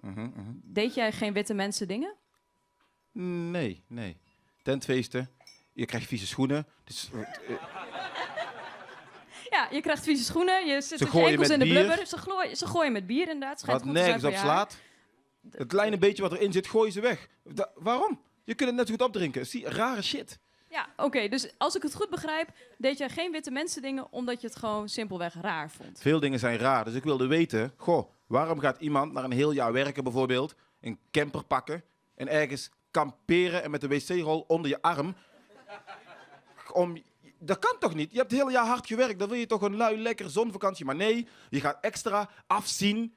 Deed jij geen witte mensen dingen? Nee, nee. Tentfeesten, je krijgt vieze schoenen. Dus, Ja, je krijgt vieze schoenen, je zit Ze met je gooien enkels met in de bier. blubber. Ze gooien met bier inderdaad. Schijnt Wat goed te zijn nergens voor op je haar. slaat. Het kleine beetje wat erin zit, gooien ze weg. Waarom? Je kunt het net zo goed opdrinken. Zie, rare shit. Ja, oké. dus als ik het goed begrijp, deed jij geen witte mensen dingen omdat je het gewoon simpelweg raar vond. Veel dingen zijn raar. Dus ik wilde weten, goh, waarom gaat iemand na een heel jaar werken bijvoorbeeld, een camper pakken en ergens kamperen en met de wc-rol onder je arm? Om, dat kan toch niet? Je hebt het hele jaar hard gewerkt, dan wil je toch een lui, lekker zonvakantie. Maar nee, je gaat extra afzien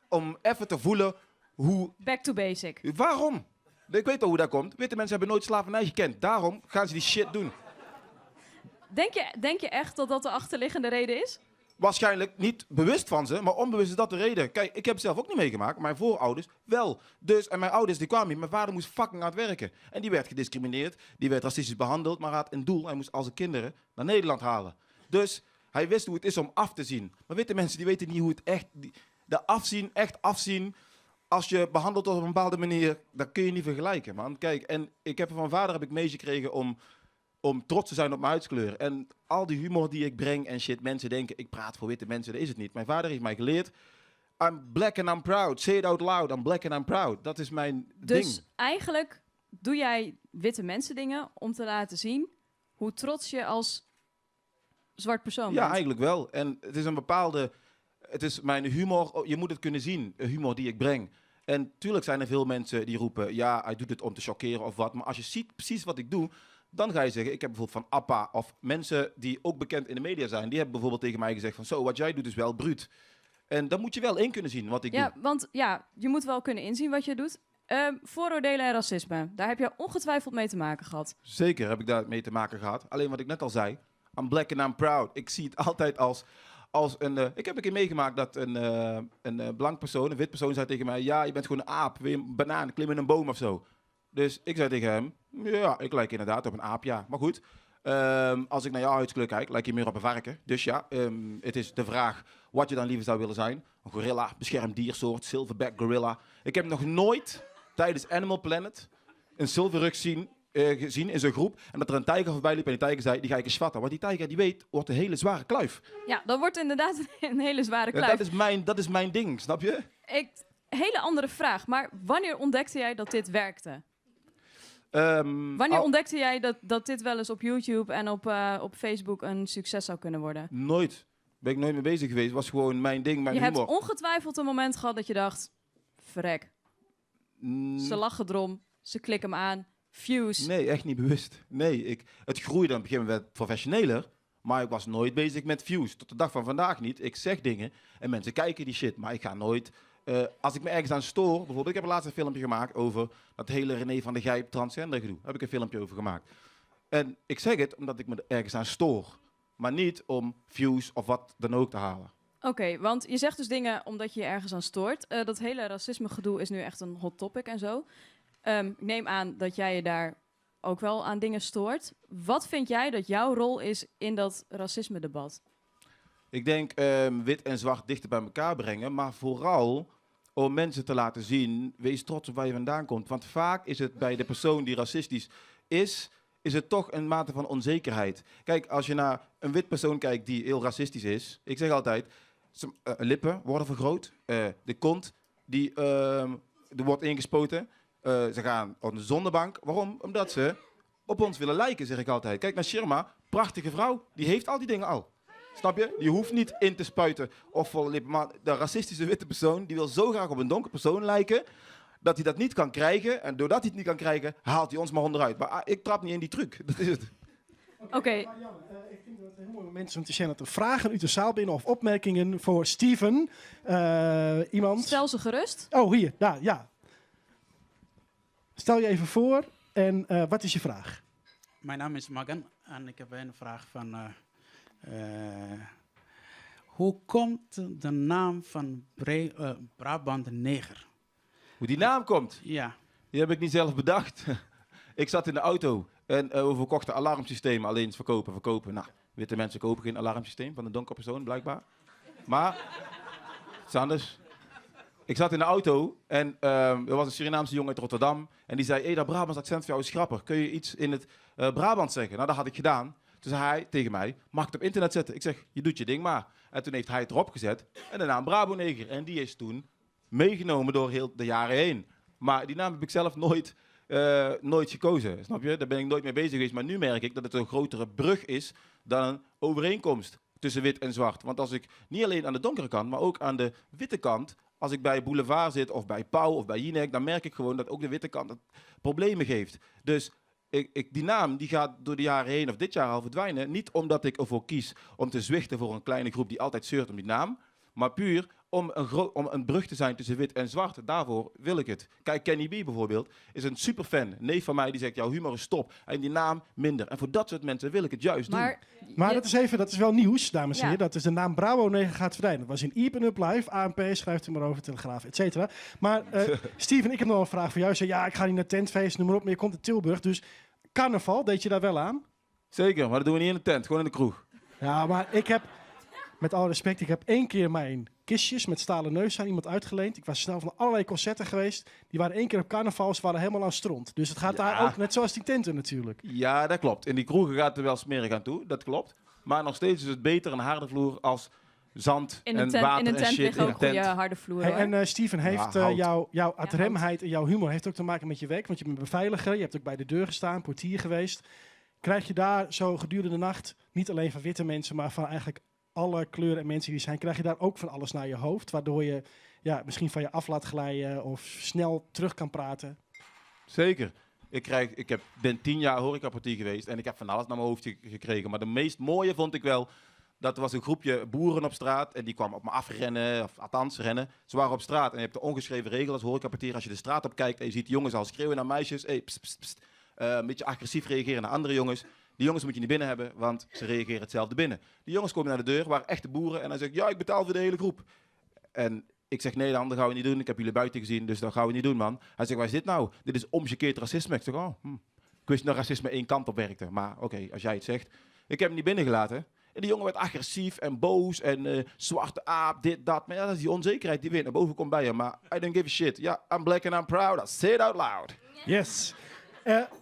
om even te voelen hoe... Back to basic. Waarom? Ik weet al hoe dat komt. Witte mensen hebben nooit slavernij gekend. Daarom gaan ze die shit doen. Denk je echt dat dat de achterliggende reden is? Waarschijnlijk niet bewust van ze, maar onbewust is dat de reden. Kijk, ik heb het zelf ook niet meegemaakt, mijn voorouders wel. En mijn ouders die kwamen hier, mijn vader moest fucking hard werken. En die werd gediscrimineerd, die werd racistisch behandeld, maar had een doel. Hij moest al zijn kinderen naar Nederland halen. Dus hij wist hoe het is om af te zien. Maar witte mensen die weten niet hoe het echt... Die, de afzien, echt afzien, als je behandeld wordt op een bepaalde manier, dat kun je niet vergelijken, man. Kijk, en ik heb van mijn vader heb ik meegekregen om trots te zijn op mijn huidskleur. En al die humor die ik breng en shit, mensen denken, ik praat voor witte mensen, dat is het niet. Mijn vader heeft mij geleerd, I'm black and I'm proud. Say it out loud, I'm black and I'm proud. Dat is mijn Dus ding. eigenlijk doe jij witte mensen dingen om te laten zien hoe trots je als zwart persoon Ja, bent. eigenlijk wel. En het is een bepaalde... Het is mijn humor, oh, je moet het kunnen zien, de humor die ik breng. En tuurlijk zijn er veel mensen die roepen, ja, hij doet het om te choqueren of wat. Maar als je ziet precies wat ik doe, dan ga je zeggen, ik heb bijvoorbeeld van Appa of mensen die ook bekend in de media zijn, die hebben bijvoorbeeld tegen mij gezegd van, zo, wat jij doet is wel bruut. En dan moet je wel in kunnen zien wat ik Ja, doe. want je moet wel kunnen inzien wat je doet. Vooroordelen en racisme, daar heb je ongetwijfeld mee te maken gehad. Zeker heb ik daar mee te maken gehad. Alleen wat ik net al zei, I'm black and I'm proud. Ik zie het altijd als een... ik heb een keer meegemaakt dat een blank persoon, een wit persoon, zei tegen mij... Ja, je bent gewoon een aap, wil je een banaan, klim in een boom of zo. Dus ik zei tegen hem, ja, ik lijk inderdaad op een aap, ja. Maar goed, als ik naar jouw huidskleur kijk, lijk je meer op een varken. Dus het is de vraag wat je dan liever zou willen zijn. Een gorilla, beschermd diersoort, silverback gorilla. Ik heb nog nooit tijdens Animal Planet een zilverrug zien gezien in zo'n groep. En dat er een tijger voorbij liep en die tijger zei, die ga ik eens vatten. Want die tijger, die weet, wordt een hele zware kluif. Ja, dat wordt inderdaad een hele zware En kluif. dat is mijn ding, snap je? Ik, hele andere vraag, maar wanneer ontdekte jij dat dit werkte? Wanneer ontdekte jij dat dit wel eens op YouTube en op Facebook een succes zou kunnen worden? Nooit. Ben ik nooit mee bezig geweest. Was gewoon mijn ding, mijn Je hebt humor. ongetwijfeld een moment gehad dat je dacht, verrek. Ze lachen erom, ze klikken hem aan, views. Nee, echt niet bewust. Nee, het groeide op een gegeven moment professioneler. Maar ik was nooit bezig met views. Tot de dag van vandaag niet. Ik zeg dingen en mensen kijken die shit. Maar ik ga nooit... als ik me ergens aan stoor, bijvoorbeeld... Ik heb laatst een filmpje gemaakt over dat hele René van der Gijp transgender gedoe. Daar heb ik een filmpje over gemaakt. En ik zeg het omdat ik me er ergens aan stoor. Maar niet om views of wat dan ook te halen. Oké, want je zegt dus dingen omdat je je ergens aan stoort. Dat hele racisme gedoe is nu echt een hot topic. Ik neem aan dat jij je daar ook wel aan dingen stoort. Wat vind jij dat jouw rol is in dat racisme-debat? Ik denk wit en zwart dichter bij elkaar brengen, maar vooral om mensen te laten zien, wees trots op waar je vandaan komt. Want vaak is het bij de persoon die racistisch is, is het toch een mate van onzekerheid. Kijk, als je naar een wit persoon kijkt die heel racistisch is, ik zeg altijd, zijn lippen worden vergroot, de kont die er wordt ingespoten. Ze gaan op de zonnebank. Waarom? Omdat ze op ons willen lijken, zeg ik altijd. Kijk naar Shirma, prachtige vrouw, die heeft al die dingen al. Snap je? Die hoeft niet in te spuiten of volle lippen. Maar de racistische witte persoon, die wil zo graag op een donker persoon lijken, dat hij dat niet kan krijgen. En doordat hij het niet kan krijgen, haalt hij ons maar onderuit. Maar ik trap niet in die truc. Dat is het. Oké. Maar Jan, ik vind dat een heel mooi moment is om te zeggen dat er vragen uit de zaal binnen of opmerkingen voor Steven. Iemand. Stel ze gerust. Oh, hier. Ja, ja. Stel je even voor en wat is je vraag? Mijn naam is Magan en ik heb een vraag van hoe komt de naam van Brabant Neger? Hoe die naam komt? Ja. Die heb ik niet zelf bedacht. Ik zat in de auto en we verkochten alarmsystemen. Alleen verkopen, verkopen. Nou, witte mensen kopen geen alarmsysteem van een donkere persoon, blijkbaar. Maar, het is anders. Ik zat in de auto en er was een Surinaamse jongen uit Rotterdam. En die zei, hé, dat Brabants accent van jou is grappig. Kun je iets in het Brabant zeggen? Nou, dat had ik gedaan. Toen zei hij tegen mij, mag ik het op internet zetten? Ik zeg, je doet je ding maar. En toen heeft hij het erop gezet en de naam Brabo Neger. En die is toen meegenomen door heel de jaren heen. Maar die naam heb ik zelf nooit gekozen, snap je? Daar ben ik nooit mee bezig geweest. Maar nu merk ik dat het een grotere brug is dan een overeenkomst tussen wit en zwart. Want als ik niet alleen aan de donkere kant, maar ook aan de witte kant, als ik bij Boulevard zit of bij Pauw of bij Jinek, dan merk ik gewoon dat ook de witte kant het problemen geeft. Dus die naam die gaat door de jaren heen of dit jaar al verdwijnen. Niet omdat ik ervoor kies om te zwichten voor een kleine groep die altijd zeurt om die naam, maar puur om een brug te zijn tussen wit en zwart. Daarvoor wil ik het. Kijk, Kenny B bijvoorbeeld is een superfan. Neef van mij die zegt, jouw humor is top. En die naam minder. En voor dat soort mensen wil ik het juist doen. Maar Maar je dat is wel nieuws, dames en Ja. heren. Dat is de naam Brabo 9 gaat verdwijnen. Dat was in Iepen Up Live. ANP schrijft er maar over, Telegraaf, et cetera. Maar Steven, ik heb nog een vraag voor jou. Je zei, ja, ik ga niet naar tentfeest, noem maar op. Maar je komt uit Tilburg, dus carnaval, deed je daar wel aan? Zeker, maar dat doen we niet in de tent. Gewoon in de kroeg. Ja, maar ik heb, met alle respect, ik heb 1 keer mijn kistjes met stalen neus aan iemand uitgeleend. Ik was snel van allerlei concerten geweest. Die waren 1 keer op carnaval, ze waren helemaal aan stront. Dus het gaat daar ook, net zoals die tenten natuurlijk. Ja, dat klopt. In die kroegen gaat het er wel smerig aan toe, dat klopt. Maar nog steeds is het beter een harde vloer als zand In een en tent, water in een en tent shit liggen in ook de tent. goede harde vloeren, Hey, hoor. en Steven, Ja, heeft hout. jouw Ja, hout. adremheid en jouw humor heeft ook te maken met je werk. Want je bent beveiliger, je hebt ook bij de deur gestaan, portier geweest. Krijg je daar zo gedurende de nacht, niet alleen van witte mensen, maar van eigenlijk alle kleuren en mensen die zijn, krijg je daar ook van alles naar je hoofd, waardoor je misschien van je af laat glijden of snel terug kan praten? Zeker. Ik ben 10 jaar horecaportier geweest en ik heb van alles naar mijn hoofd gekregen. Maar de meest mooie vond ik wel, dat er was een groepje boeren op straat en die kwamen op me afrennen, of althans rennen. Ze waren op straat en je hebt de ongeschreven regel als horecaportier. Als je de straat op kijkt en je ziet jongens al schreeuwen naar meisjes, hey, pst, pst, pst. Een beetje agressief reageren naar andere jongens. Die jongens moet je niet binnen hebben, want ze reageren hetzelfde binnen. Die jongens komen naar de deur, waren echte boeren. En hij zegt, ja, ik betaal voor de hele groep. En ik zeg, nee dan, dat gaan we niet doen. Ik heb jullie buiten gezien, dus dat gaan we niet doen, man. Hij zegt, waar is dit nou? Dit is omgekeerd racisme. Ik zeg, oh, Ik wist dat racisme 1 kant op werkte. Maar oké, als jij het zegt. Ik heb hem niet binnengelaten. En die jongen werd agressief en boos en zwarte aap, dit, dat. Maar ja, dat is die onzekerheid die weer naar boven komt bij je. Maar I don't give a shit. Ja, I'm black and I'm proud. I say it out loud. Yes.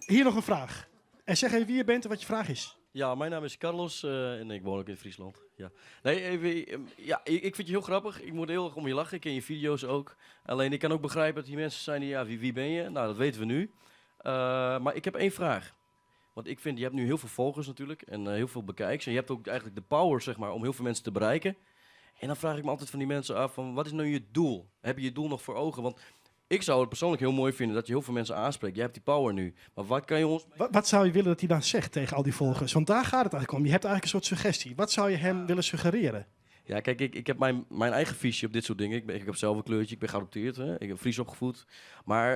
Hier nog een vraag. En zeg even wie je bent en wat je vraag is. Ja, mijn naam is Carlos en ik woon ook in Friesland. Ja. Nee, even, ja, ik vind je heel grappig. Ik moet heel erg om je lachen. Ik ken je video's ook. Alleen ik kan ook begrijpen dat hier mensen zijn die, ja, wie ben je? Nou, dat weten we nu. Maar ik heb één vraag. Want ik vind, je hebt nu heel veel volgers natuurlijk en heel veel bekijks. En je hebt ook eigenlijk de power, zeg maar, om heel veel mensen te bereiken. En dan vraag ik me altijd van die mensen af, van, wat is nou je doel? Heb je je doel nog voor ogen? Want ik zou het persoonlijk heel mooi vinden dat je heel veel mensen aanspreekt. Jij hebt die power nu. Maar wat kan je ons... Wat zou je willen dat hij dan zegt tegen al die volgers? Want daar gaat het eigenlijk om. Je hebt eigenlijk een soort suggestie. Wat zou je hem willen suggereren? Ja, kijk, ik heb mijn eigen visie op dit soort dingen. Ik heb zelf een kleurtje, ik ben geadopteerd, hè. Ik heb Fries opgevoed. Maar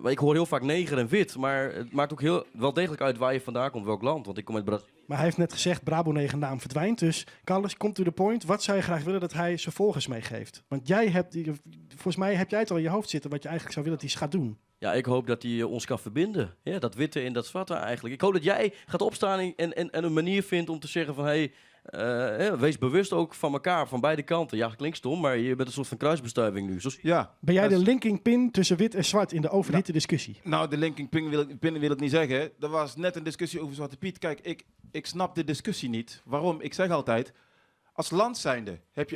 ik hoor heel vaak neger en wit. Maar het maakt ook wel degelijk uit waar je vandaan komt, welk land. Want ik kom uit Brazilië. Maar hij heeft net gezegd, Brabo 9 naam verdwijnt. Dus Carlos, komt to the point. Wat zou je graag willen dat hij zijn volgers meegeeft? Want volgens mij heb jij het al in je hoofd zitten wat je eigenlijk zou willen dat hij gaat doen. Ja, ik hoop dat hij ons kan verbinden. Ja, dat witte en dat zwarte eigenlijk. Ik hoop dat jij gaat opstaan en een manier vindt om te zeggen van... Hey, hè, wees bewust ook van elkaar, van beide kanten. Ja, dat klinkt stom, maar je bent een soort van kruisbestuiving nu. Zo Ja. Ben jij Dat de is linking pin tussen wit en zwart in de overhitte discussie? Nou, de linking pin wil ik niet zeggen. Er was net een discussie over Zwarte Piet. Kijk, ik snap de discussie niet. Waarom? Ik zeg altijd, als land zijnde heb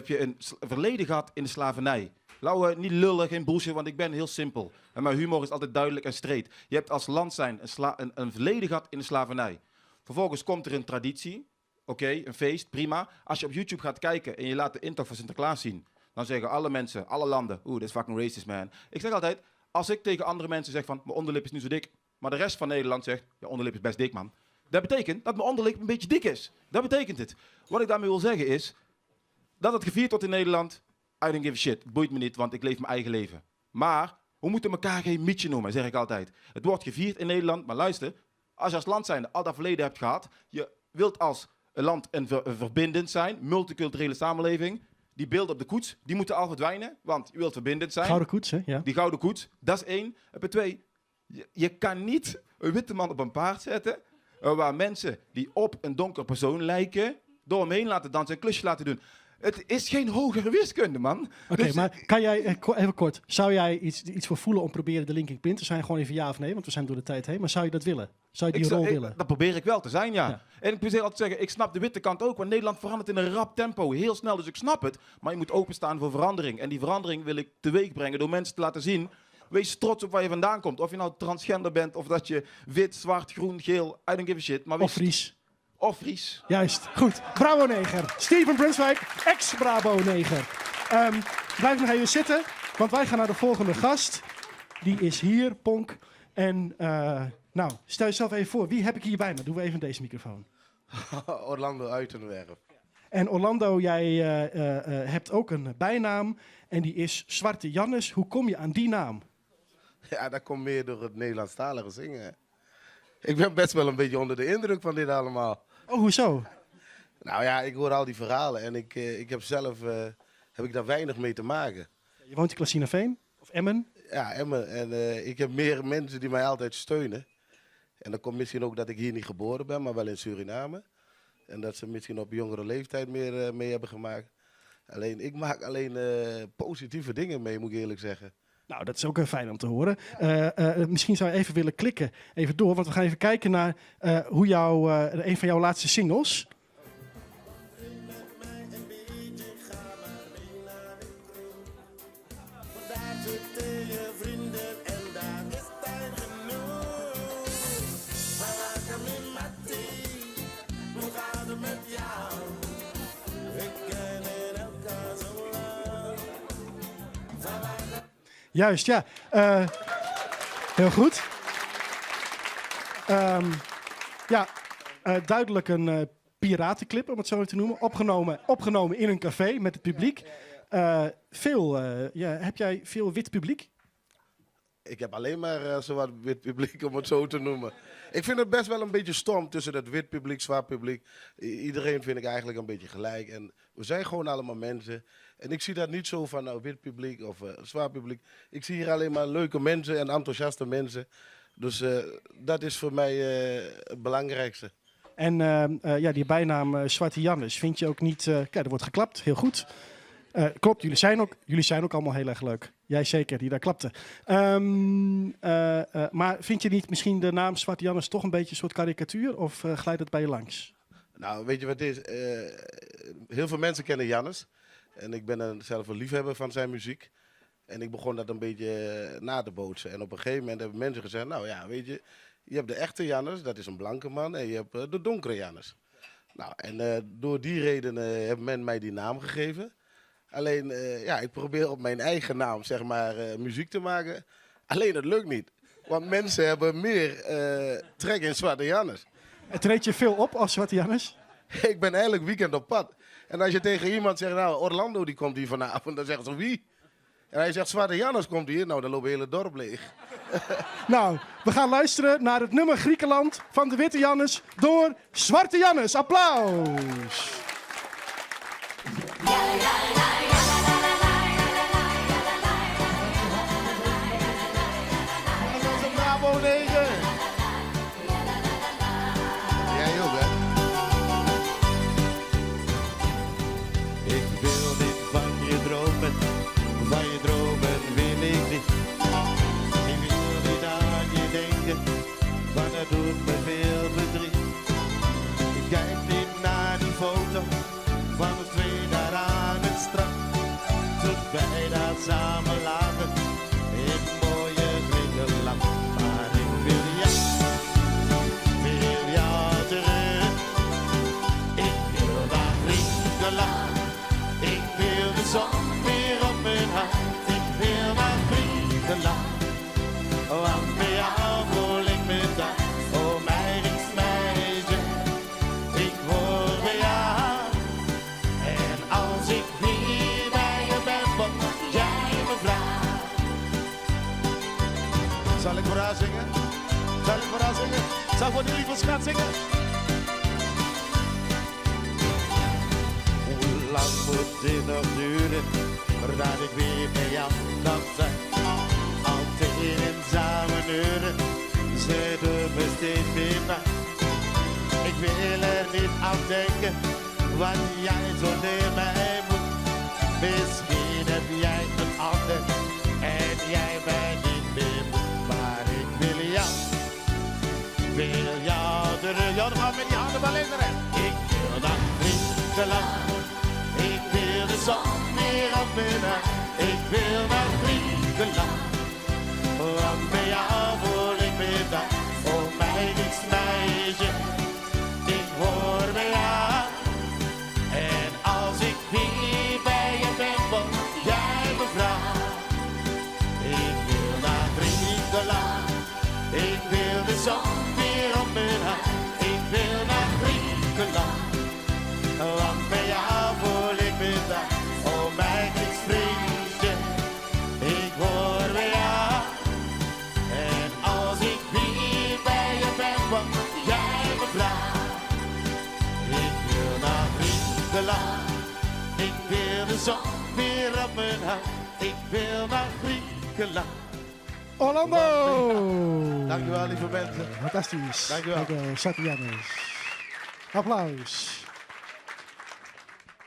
je een verleden gehad in de slavernij. Laten we niet lullen, geen bullshit, want ik ben heel simpel. En mijn humor is altijd duidelijk en straight. Je hebt als land zijn een verleden gehad in de slavernij. Vervolgens komt er een traditie. Oké, een feest, prima. Als je op YouTube gaat kijken en je laat de intocht van Sinterklaas zien, dan zeggen alle mensen, alle landen, oeh, dit is fucking racist, man. Ik zeg altijd, als ik tegen andere mensen zeg van, mijn onderlip is nu zo dik, maar de rest van Nederland zegt, je onderlip is best dik, man. Dat betekent dat mijn onderlip een beetje dik is. Dat betekent het. Wat ik daarmee wil zeggen is, dat het gevierd wordt in Nederland, I don't give a shit. Het boeit me niet, want ik leef mijn eigen leven. Maar we moeten elkaar geen mietje noemen, zeg ik altijd. Het wordt gevierd in Nederland, maar luister, als je als land zijnde al dat verleden hebt gehad, je wilt als een land een verbindend zijn, multiculturele samenleving. Die beelden op de koets, die moeten al verdwijnen, want je wilt verbindend zijn. Gouden koets, hè? Ja. Die gouden koets, dat is één. En punt twee, je kan niet een witte man op een paard zetten waar mensen die op een donker persoon lijken, door hem heen laten dansen en klusje laten doen. Het is geen hogere wiskunde, man. Oké, maar kan jij, even kort, zou jij iets voor voelen om proberen de linking pin te zijn? Gewoon even ja of nee, want we zijn door de tijd heen. Maar zou je dat willen? Zou je die rol willen? Dat probeer ik wel te zijn, ja. En ik probeer altijd te zeggen, ik snap de witte kant ook, want Nederland verandert in een rap tempo, heel snel, dus ik snap het. Maar je moet openstaan voor verandering. En die verandering wil ik teweeg brengen door mensen te laten zien, wees trots op waar je vandaan komt. Of je nou transgender bent, of dat je wit, zwart, groen, geel, I don't give a shit. Maar wees Of Fries. Of Fries. Juist, goed. Brabo Neger. Steven Brunswijk, ex-Brabo Neger. Blijf nog even zitten, want wij gaan naar de volgende gast. Die is hier, Ponk. En stel jezelf even voor. Wie heb ik hier bij me? Doen we even deze microfoon. Orlando Uitenwerf. En Orlando, jij hebt ook een bijnaam. En die is Zwarte Jannes. Hoe kom je aan die naam? Ja, dat komt meer door het Nederlandstalige zingen. Ik ben best wel een beetje onder de indruk van dit allemaal. Oh, hoezo? Nou ja, ik hoor al die verhalen en ik heb zelf heb ik daar weinig mee te maken. Je woont in Klazinaveen of Emmen? Ja, Emmen. En ik heb meer mensen die mij altijd steunen. En dat komt misschien ook dat ik hier niet geboren ben, maar wel in Suriname. En dat ze misschien op jongere leeftijd meer mee hebben gemaakt. Alleen, ik maak alleen positieve dingen mee, moet ik eerlijk zeggen. Nou, dat is ook heel fijn om te horen. Misschien zou je even willen klikken, even door, want we gaan even kijken naar een van jouw laatste singles. Juist, ja. Heel goed. Duidelijk een piratenclip, om het zo even te noemen. Opgenomen in een café met het publiek. Heb jij veel wit publiek? Ik heb alleen maar zowat wit publiek, om het zo te noemen. Ik vind het best wel een beetje stom tussen dat wit publiek, zwart publiek. Iedereen vind ik eigenlijk een beetje gelijk. En we zijn gewoon allemaal mensen. En ik zie dat niet zo van wit publiek of zwart publiek. Ik zie hier alleen maar leuke mensen en enthousiaste mensen. Dus dat is voor mij het belangrijkste. En die bijnaam Zwarte Jannes vind je ook niet... Kijk, er wordt geklapt, heel goed. Klopt, jullie zijn ook allemaal heel erg leuk. Jij zeker, die daar klapte. Maar vind je niet misschien de naam Zwarte Jannes toch een beetje een soort karikatuur? Of glijdt het bij je langs? Nou, weet je wat het is? Heel veel mensen kennen Jannes. En ik ben zelf een liefhebber van zijn muziek. En ik begon dat een beetje na te bootsen. En op een gegeven moment hebben mensen gezegd, nou ja, weet je, je hebt de echte Jannes, dat is een blanke man, en je hebt de donkere Jannes. Nou, en door die reden heeft men mij die naam gegeven. Alleen, ja, ik probeer op mijn eigen naam, zeg maar, muziek te maken. Alleen dat lukt niet. Want mensen hebben meer trek in Zwarte Jannes. Het treedt je veel op als Zwarte Jannes? Ik ben elk weekend op pad. En als je tegen iemand zegt, nou, Orlando die komt hier vanavond, dan zeggen ze wie? En hij zegt, Zwarte Jannes komt hier. Nou, dan loopt het hele dorp leeg. Nou, we gaan luisteren naar het nummer Griekenland van de Witte Jannes door Zwarte Jannes. Applaus! Dat is een Bravo 9. Jij ook, hè? Ik wil niet van je dromen, van je dromen wil ik niet. Ik wil niet aan je denken, want dat doet me veel verdriet. Ik kijk niet naar die foto van ons twee daar aan het strand. Toen wij daar samen lagen in het mooie Griekenland. Maar ik wil jou, wil jou terug. Ik wil naar Griekenland. Ik wil de zon weer op mijn hart. Ik wil naar Griekenland. Want bij jou voel ik me thuis. Oh, mijn Grieks meisje, ik hoor bij jou. En als ik weer bij je ben, word jij mijn vrouw. Zal ik voor haar zingen? Zal ik voor haar zingen? Zal ik voor die lieve schat zingen? Hoe lang moet dit nog duren, voordat ik weer bij jou kan zijn? Altijd in samen uren, ze doen me steeds meer pijn. Ik wil er niet aan denken, wat jij zonder mij moet. Misschien heb jij een ander en jij mij niet meer moet. Maar ik wil jou, wil jou terug. Ja, dan gaan we met die handen wel in recht. Ik wil naar Griekenland. Ik wil de zon weer op mijn hart. Ik wil naar Griekenland. Want bij jou voel ik me thuis. Oh, mijn Grieks meisje, ik hoor bij jou. En als ik weer bij je ben, word jij mijn vrouw. Ik wil naar Griekenland. Ik wil de zon weer op mijn hart. Ik wil naar Griekenland. Want bij jou voel ik me thuis. Oh, mijn Grieks vriendje, ik hoor bij jou. En als ik weer bij je ben, word jij mijn vrouw. Ik wil naar Griekenland. Ik wil de zon weer op mijn hart. Ik wil naar Griekenland. Orlando! Dankjewel, lieve mensen. Fantastisch. Dankjewel. Dankjewel, Zwarte Jannes. Applaus.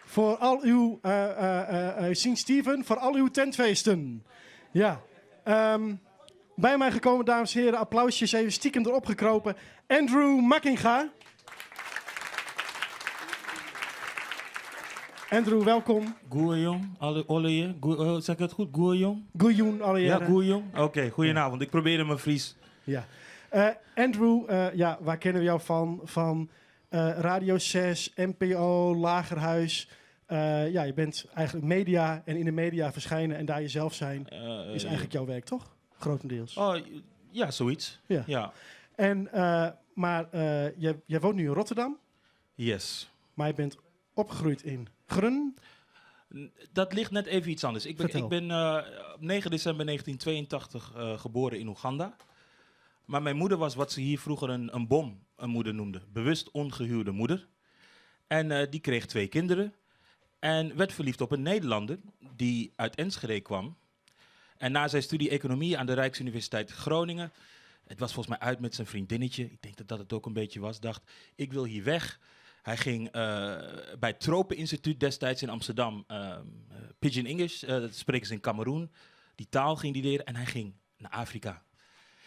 Voor al uw, Sint Steven, voor al uw tentfeesten. Ja. Bij mij gekomen, dames en heren, applausjes even stiekem erop gekropen. Andrew Makkinga. Andrew, welkom. Goeiejon, alle, alle, zeg ik het goed? Goeiejon? Goeiejon, alle Ja, goeiejon. Oké, goedenavond. Ik probeerde mijn Fries. Ja. Andrew, ja, waar kennen we jou van? Van Radio 6, NPO, Lagerhuis. Ja, je bent eigenlijk media en in de media verschijnen en daar jezelf zijn is eigenlijk jouw werk, toch? Grotendeels. Oh, ja, zoiets. Ja. Ja. Maar jij woont nu in Rotterdam. Yes. Maar je bent opgegroeid in Grun. Dat ligt net even iets anders. Ik Vertel. ben op 9 december 1982 geboren in Oeganda. Maar mijn moeder was wat ze hier vroeger een bom een moeder noemde. Bewust ongehuwde moeder. En die kreeg 2 kinderen. En werd verliefd op een Nederlander die uit Enschede kwam. En na zijn studie economie aan de Rijksuniversiteit Groningen... Het was volgens mij uit met zijn vriendinnetje. Ik denk dat dat het ook een beetje was. Dacht, ik wil hier weg. Hij ging eh, bij het Tropeninstituut destijds in Amsterdam, Pidgin English, dat spreken ze in Kameroen. Die taal ging hij leren en hij ging naar Afrika.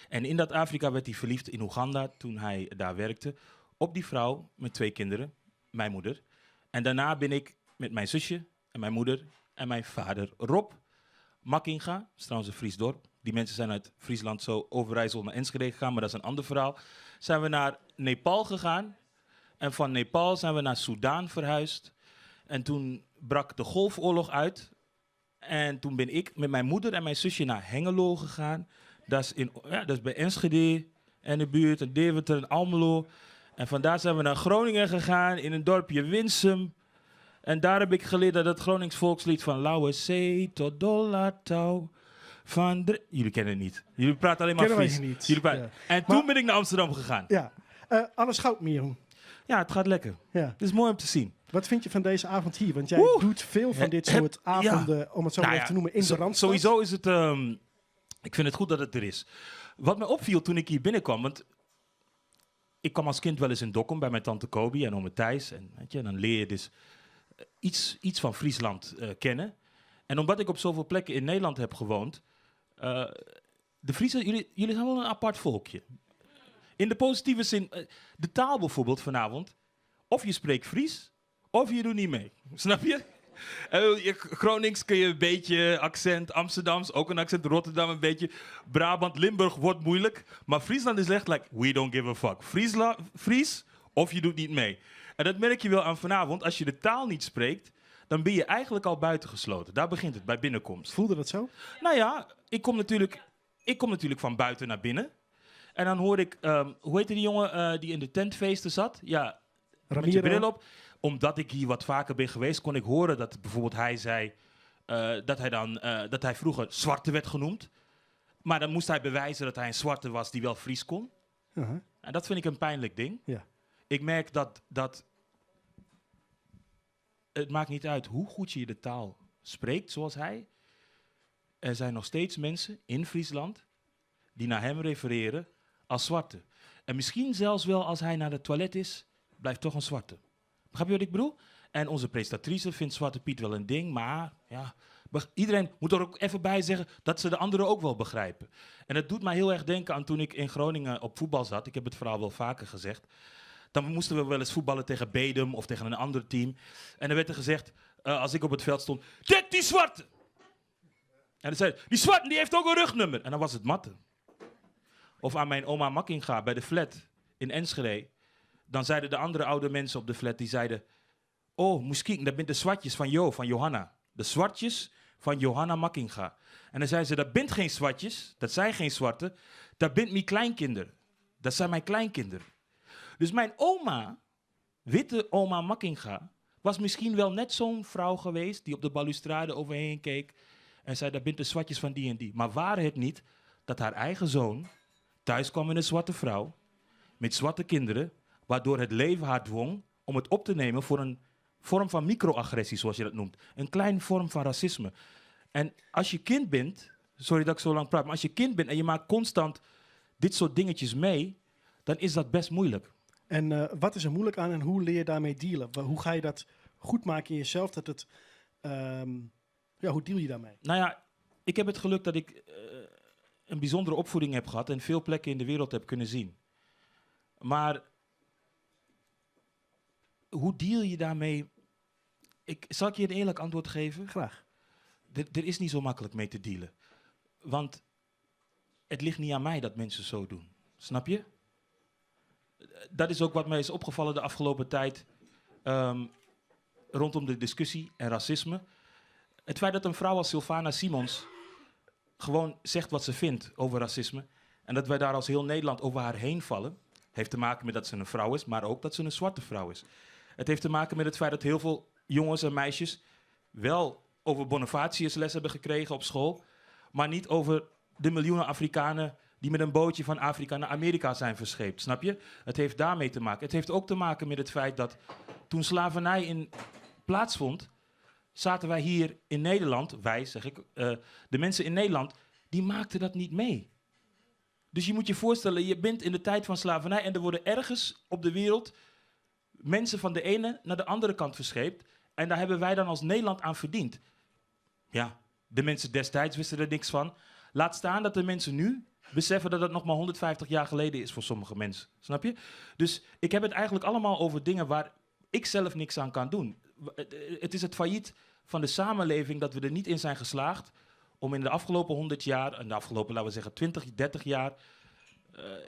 En in dat Afrika werd hij verliefd in Oeganda toen hij daar werkte. Op die vrouw met twee kinderen, mijn moeder. En daarna ben ik met mijn zusje en mijn moeder en mijn vader Rob Makkinga, dat is trouwens een Fries dorp. Die mensen zijn uit Friesland zo Overijssel naar Enschede gegaan, maar dat is een ander verhaal. Zijn we naar Nepal gegaan. En van Nepal zijn we naar Soedan verhuisd. En toen brak de Golfoorlog uit. En toen ben ik met mijn moeder en mijn zusje naar Hengelo gegaan. Dat is, in, ja, dat is bij Enschede en de buurt, en Deventer en Almelo. En vandaar zijn we naar Groningen gegaan, in een dorpje Winsum. En daar heb ik geleerd dat het Gronings volkslied van Lauwe Zee tot Dollartouw. Van Jullie kennen het niet. Jullie praten alleen maar Kennen wij Fries. niet. Jullie praten... Ja. En toen ben ik naar Amsterdam gegaan. Ja. Anne Schoutmeer. Ja, het gaat lekker. Ja. Het is mooi om te zien. Wat vind je van deze avond hier? Want jij doet veel van dit soort avonden, om het zo maar Nou even te noemen, in de Randstad. Sowieso is het... ik vind het goed dat het er is. Wat me opviel toen ik hier binnenkwam, want ik kwam als kind wel eens in Dokkum bij mijn tante Kobi en ome Thijs. En, weet je, en dan leer je dus iets van Friesland kennen. En omdat ik op zoveel plekken in Nederland heb gewoond... de Friesen, jullie zijn wel een apart volkje. In de positieve zin, de taal bijvoorbeeld vanavond. Of je spreekt Fries, of je doet niet mee. Snap je? Gronings kun je een beetje accent, Amsterdams ook een accent, Rotterdam een beetje, Brabant, Limburg wordt moeilijk. Maar Friesland is echt like, we don't give a fuck. Fries, of je doet niet mee. En dat merk je wel aan vanavond, als je de taal niet spreekt, dan ben je eigenlijk al buitengesloten. Daar begint het, bij binnenkomst. Voelde dat zo? Nou ja, ik kom natuurlijk van buiten naar binnen. En dan hoor ik, hoe heette die jongen die in de tentfeesten zat? Ja, met je Ramiro. bril op. Omdat ik hier wat vaker ben geweest, kon ik horen dat bijvoorbeeld hij zei dat hij vroeger zwarte werd genoemd. Maar dan moest hij bewijzen dat hij een zwarte was die wel Fries kon. En dat vind ik een pijnlijk ding. Ik merk dat het maakt niet uit hoe goed je de taal spreekt, zoals hij. Er zijn nog steeds mensen in Friesland die naar hem refereren als zwarte. En misschien zelfs wel als hij naar het toilet is, blijft toch een zwarte. Begrijp je wat ik bedoel? En onze presentatrice vindt Zwarte Piet wel een ding, maar ja, iedereen moet er ook even bij zeggen dat ze de anderen ook wel begrijpen. En dat doet mij heel erg denken aan toen ik in Groningen op voetbal zat. Ik heb het verhaal wel vaker gezegd. Dan moesten we wel eens voetballen tegen Bedum of tegen een ander team. En dan werd er gezegd, als ik op het veld stond, dek die zwarte! En dan zei hij, die zwarte die heeft ook een rugnummer. En dan was het matten. Of aan mijn oma Makkinga bij de flat in Enschede. Dan zeiden de andere oude mensen op de flat, die zeiden... Oh, misschien, dat zijn de zwartjes van Jo, van Johanna. De zwartjes van Johanna Makkinga. En dan zeiden ze, dat bent geen zwartjes, dat zijn geen zwarte. Dat bent mijn kleinkinderen. Dat zijn mijn kleinkinderen. Dus mijn oma, witte oma Makkinga, was misschien wel net zo'n vrouw geweest die op de balustrade overheen keek en zei, dat bent de zwartjes van die en die. Maar waren het niet dat haar eigen zoon thuis kwam met een zwarte vrouw, met zwarte kinderen, waardoor het leven haar dwong om het op te nemen voor een vorm van microagressie, zoals je dat noemt. Een klein vorm van racisme. En als je kind bent, sorry dat ik zo lang praat, maar als je kind bent en je maakt constant dit soort dingetjes mee, dan is dat best moeilijk. En wat is er moeilijk aan en hoe leer je daarmee dealen? Hoe ga je dat goed maken in jezelf? Dat het, ja, hoe deal je daarmee? Nou ja, ik heb het geluk dat ik een bijzondere opvoeding heb gehad en veel plekken in de wereld heb kunnen zien. Maar hoe deal je daarmee? Zal ik je een eerlijk antwoord geven? Graag. Er is niet zo makkelijk mee te dealen. Want het ligt niet aan mij dat mensen zo doen. Snap je? Dat is ook wat mij is opgevallen de afgelopen tijd. Rondom de discussie en racisme. Het feit dat een vrouw als Sylvana Simons gewoon zegt wat ze vindt over racisme. En dat wij daar als heel Nederland over haar heen vallen. Heeft te maken met dat ze een vrouw is, maar ook dat ze een zwarte vrouw is. Het heeft te maken met het feit dat heel veel jongens en meisjes wel over Bonifatius les hebben gekregen op school, maar niet over de miljoenen Afrikanen die met een bootje van Afrika naar Amerika zijn verscheept. Snap je? Het heeft daarmee te maken. Het heeft ook te maken met het feit dat toen slavernij in plaatsvond, zaten wij hier in Nederland, wij zeg ik, de mensen in Nederland, die maakten dat niet mee. Dus je moet je voorstellen, je bent in de tijd van slavernij en er worden ergens op de wereld Mensen van de ene naar de andere kant verscheept. En daar hebben wij dan als Nederland aan verdiend. Ja, de mensen destijds wisten er niks van. Laat staan dat de mensen nu beseffen dat dat nog maar 150 jaar geleden is voor sommige mensen. Snap je? Dus ik heb het eigenlijk allemaal over dingen waar ik zelf niks aan kan doen. Het is het failliet van de samenleving dat we er niet in zijn geslaagd om in de afgelopen 100 jaar, en de afgelopen, laten we zeggen, 20, 30 jaar,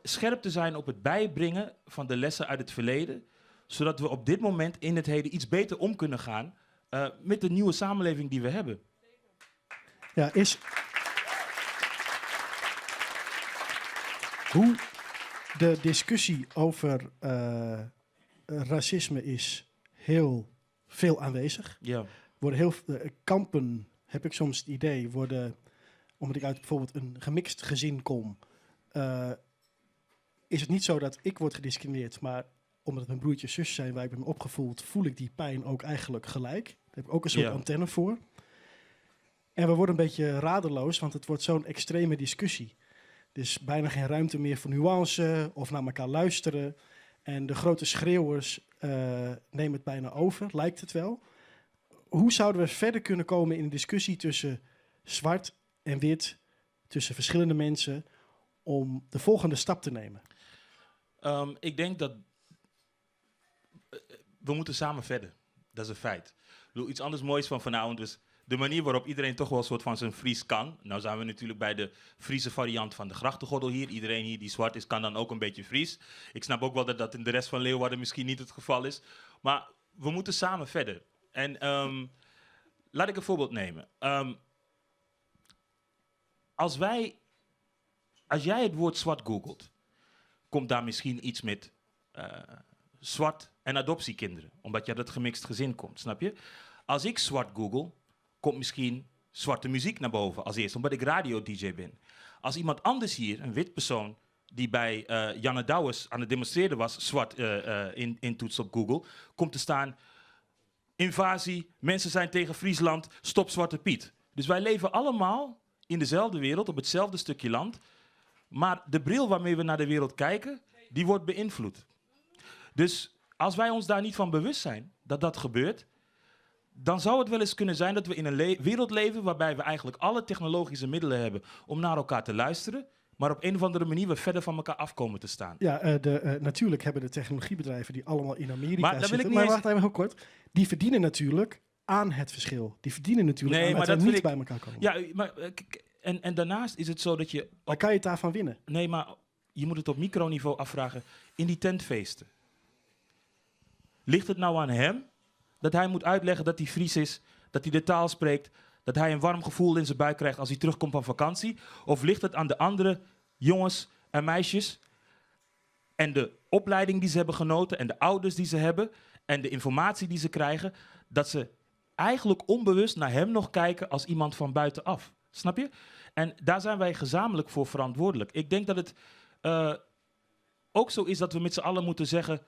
scherp te zijn op het bijbrengen van de lessen uit het verleden, zodat we op dit moment in het heden iets beter om kunnen gaan met de nieuwe samenleving die we hebben. Ja, is... Hoe de discussie over racisme is heel veel aanwezig. Worden heel kampen, heb ik soms het idee, worden, omdat ik uit bijvoorbeeld een gemixt gezin kom, is het niet zo dat ik word gediscrimineerd, maar omdat mijn broertje en zus zijn waar ik ben opgevoed, voel ik die pijn ook eigenlijk gelijk. Daar heb ik ook een soort antenne voor. En we worden een beetje radeloos, want het wordt zo'n extreme discussie. Er is bijna geen ruimte meer voor nuance of naar elkaar luisteren. En de grote schreeuwers nemen het bijna over, lijkt het wel. Hoe zouden we verder kunnen komen in een discussie tussen zwart en wit, tussen verschillende mensen, om de volgende stap te nemen? Ik denk dat we moeten samen verder. Dat is een feit. Ik bedoel, iets anders moois van vanavond is de manier waarop iedereen toch wel een soort van zijn Fries kan. Nou zijn we natuurlijk bij de Friese variant van de grachtengordel hier. Iedereen hier die zwart is, kan dan ook een beetje Fries. Ik snap ook wel dat dat in de rest van Leeuwarden misschien niet het geval is. Maar we moeten samen verder. En laat ik een voorbeeld nemen. Als jij het woord zwart googelt, komt daar misschien iets met zwart en adoptiekinderen. Omdat je uit het gemixt gezin komt, snap je? Als ik zwart google, komt misschien zwarte muziek naar boven als eerste, omdat ik radio-dj ben. Als iemand anders hier, een wit persoon, die bij Janne Douwes aan het demonstreren was, zwart intoetst op Google, komt te staan, invasie, mensen zijn tegen Friesland, stop Zwarte Piet. Dus wij leven allemaal in dezelfde wereld, op hetzelfde stukje land, maar de bril waarmee we naar de wereld kijken, die wordt beïnvloed. Dus als wij ons daar niet van bewust zijn dat dat gebeurt, dan zou het wel eens kunnen zijn dat we in een wereld leven waarbij we eigenlijk alle technologische middelen hebben om naar elkaar te luisteren, maar op een of andere manier we verder van elkaar af komen te staan. Ja, natuurlijk hebben de technologiebedrijven die allemaal in Amerika Maar daar wil zitten, ik niet maar eens wacht even heel kort, die verdienen natuurlijk aan het verschil. Die verdienen natuurlijk Nee, aan maar dat dat we wil niet ik bij elkaar komen. Ja, maar en daarnaast is het zo dat je Maar kan je het daarvan winnen? Nee, maar je moet het op microniveau afvragen. In die tentfeesten. Ligt het nou aan hem dat hij moet uitleggen dat hij Fries is, dat hij de taal spreekt, dat hij een warm gevoel in zijn buik krijgt als hij terugkomt van vakantie? Of ligt het aan de andere jongens en meisjes en de opleiding die ze hebben genoten en de ouders die ze hebben en de informatie die ze krijgen, dat ze eigenlijk onbewust naar hem nog kijken als iemand van buitenaf? Snap je? En daar zijn wij gezamenlijk voor verantwoordelijk. Ik denk dat het ook zo is dat we met z'n allen moeten zeggen,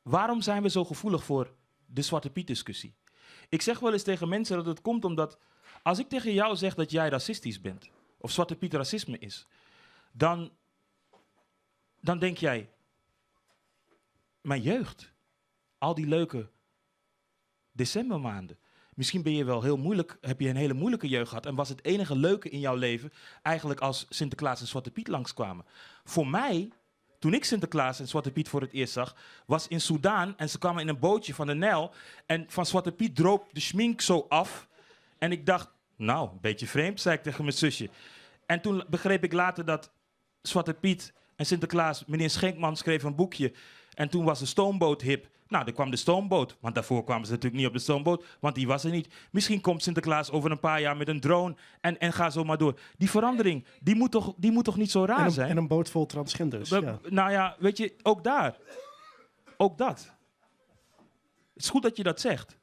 waarom zijn we zo gevoelig voor de Zwarte Piet discussie? Ik zeg wel eens tegen mensen dat het komt omdat als ik tegen jou zeg dat jij racistisch bent, of Zwarte Piet racisme is, dan denk jij, mijn jeugd, al die leuke decembermaanden. Misschien ben je wel heel moeilijk, heb je een hele moeilijke jeugd gehad en was het enige leuke in jouw leven eigenlijk als Sinterklaas en Zwarte Piet langskwamen. Voor mij, toen ik Sinterklaas en Zwarte Piet voor het eerst zag, was in Soedan en ze kwamen in een bootje van de Nijl en van Zwarte Piet droop de schmink zo af. En ik dacht, nou, een beetje vreemd, zei ik tegen mijn zusje. En toen begreep ik later dat Zwarte Piet en Sinterklaas, meneer Schenkman schreef een boekje. En toen was de stoomboot hip. Nou, er kwam de stoomboot. Want daarvoor kwamen ze natuurlijk niet op de stoomboot, want die was er niet. Misschien komt Sinterklaas over een paar jaar met een drone en ga zo maar door. Die verandering, die moet toch niet zo raar zijn? En een boot vol transgenders, ja. Nou ja, weet je, ook daar. Ook dat. Het is goed dat je dat zegt.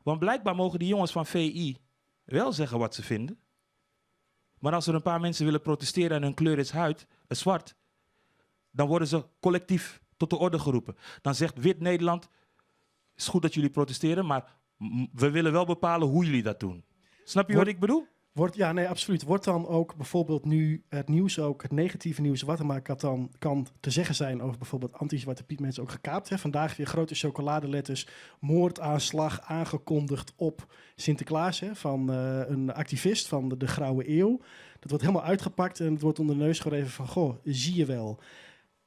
Want blijkbaar mogen die jongens van VI wel zeggen wat ze vinden. Maar als er een paar mensen willen protesteren en hun kleur is huid, zwart, dan worden ze collectief tot de orde geroepen. Dan zegt wit Nederland, het is goed dat jullie protesteren, maar we willen wel bepalen hoe jullie dat doen. Snap je wat ik bedoel? Wordt, ja, nee, absoluut. Wordt dan ook bijvoorbeeld nu het nieuws ook, het negatieve nieuws, wat er maar kan, dan, kan te zeggen zijn over bijvoorbeeld anti-Zwarte Piet mensen ook gekaapt. Hè? Vandaag weer grote chocoladeletters, moordaanslag aangekondigd op Sinterklaas hè, van eh, een activist van de, de Grauwe Eeuw. Dat wordt helemaal uitgepakt en het wordt onder de neus gereven van, goh, zie je wel.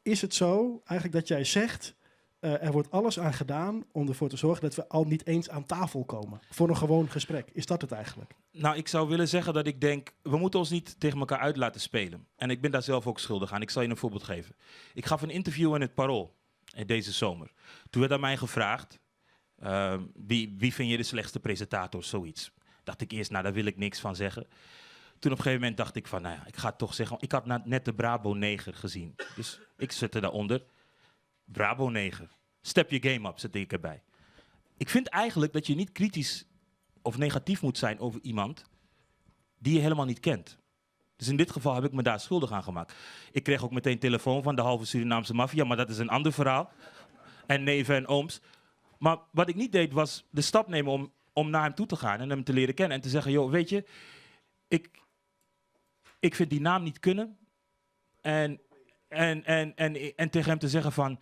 Is het zo eigenlijk dat jij zegt, eh, er wordt alles aan gedaan om ervoor te zorgen dat we al niet eens aan tafel komen voor een gewoon gesprek? Is dat het eigenlijk? Nou, ik zou willen zeggen dat ik denk, we moeten ons niet tegen elkaar uit laten spelen. En ik ben daar zelf ook schuldig aan. Ik zal je een voorbeeld geven. Ik gaf een interview in het Parool eh, deze zomer. Toen werd aan mij gevraagd, wie, wie vind je de slechtste presentator, zoiets. Dacht ik eerst, nou daar wil ik niks van zeggen. Toen op een gegeven moment dacht ik van, nou ja, ik ga het toch zeggen. Ik had net de Brabo-neger gezien. Dus ik zette daaronder, Brabo-neger. Step your game up, zette ik erbij. Ik vind eigenlijk dat je niet kritisch of negatief moet zijn over iemand die je helemaal niet kent. Dus in dit geval heb ik me daar schuldig aan gemaakt. Ik kreeg ook meteen telefoon van de halve Surinaamse maffia, maar dat is een ander verhaal. En neven en ooms. Maar wat ik niet deed was de stap nemen om, om naar hem toe te gaan en hem te leren kennen. En te zeggen, joh, weet je, ik, ik vind die naam niet kunnen. En, en, en, en, en tegen hem te zeggen van,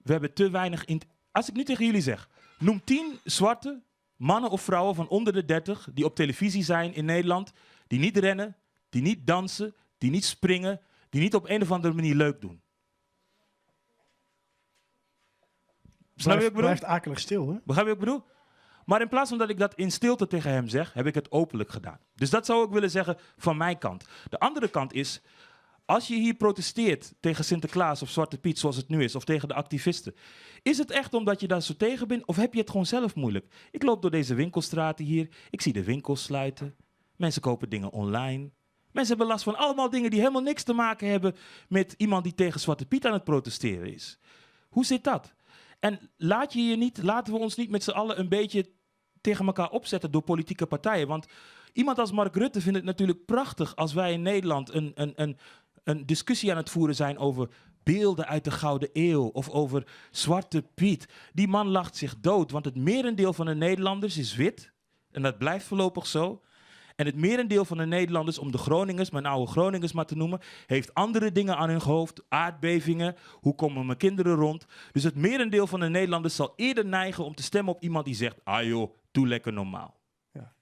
we hebben te weinig... In Als ik nu tegen jullie zeg, noem 10 zwarte mannen of vrouwen van onder de 30 die op televisie zijn in Nederland, die niet rennen, die niet dansen, die niet springen, die niet op een of andere manier leuk doen. Snap je wat ik bedoel? Blijft akelig stil, hè? Begrijp je wat ik bedoel? Maar in plaats van dat ik dat in stilte tegen hem zeg, heb ik het openlijk gedaan. Dus dat zou ik willen zeggen van mijn kant. De andere kant is, als je hier protesteert tegen Sinterklaas of Zwarte Piet zoals het nu is, of tegen de activisten, is het echt omdat je daar zo tegen bent of heb je het gewoon zelf moeilijk? Ik loop door deze winkelstraten hier, ik zie de winkels sluiten, mensen kopen dingen online. Mensen hebben last van allemaal dingen die helemaal niks te maken hebben met iemand die tegen Zwarte Piet aan het protesteren is. Hoe zit dat? En laat je je niet, laten we ons niet met z'n allen een beetje tegen elkaar opzetten door politieke partijen. Want iemand als Mark Rutte vindt het natuurlijk prachtig als wij in Nederland een, een, een, een discussie aan het voeren zijn over beelden uit de Gouden Eeuw of over Zwarte Piet. Die man lacht zich dood, want het merendeel van de Nederlanders is wit. En dat blijft voorlopig zo. En het merendeel van de Nederlanders, om de Groningers, mijn oude Groningers maar te noemen, heeft andere dingen aan hun hoofd. Aardbevingen, hoe komen mijn kinderen rond? Dus het merendeel van de Nederlanders zal eerder neigen om te stemmen op iemand die zegt, ah joh, doe lekker normaal. Ja.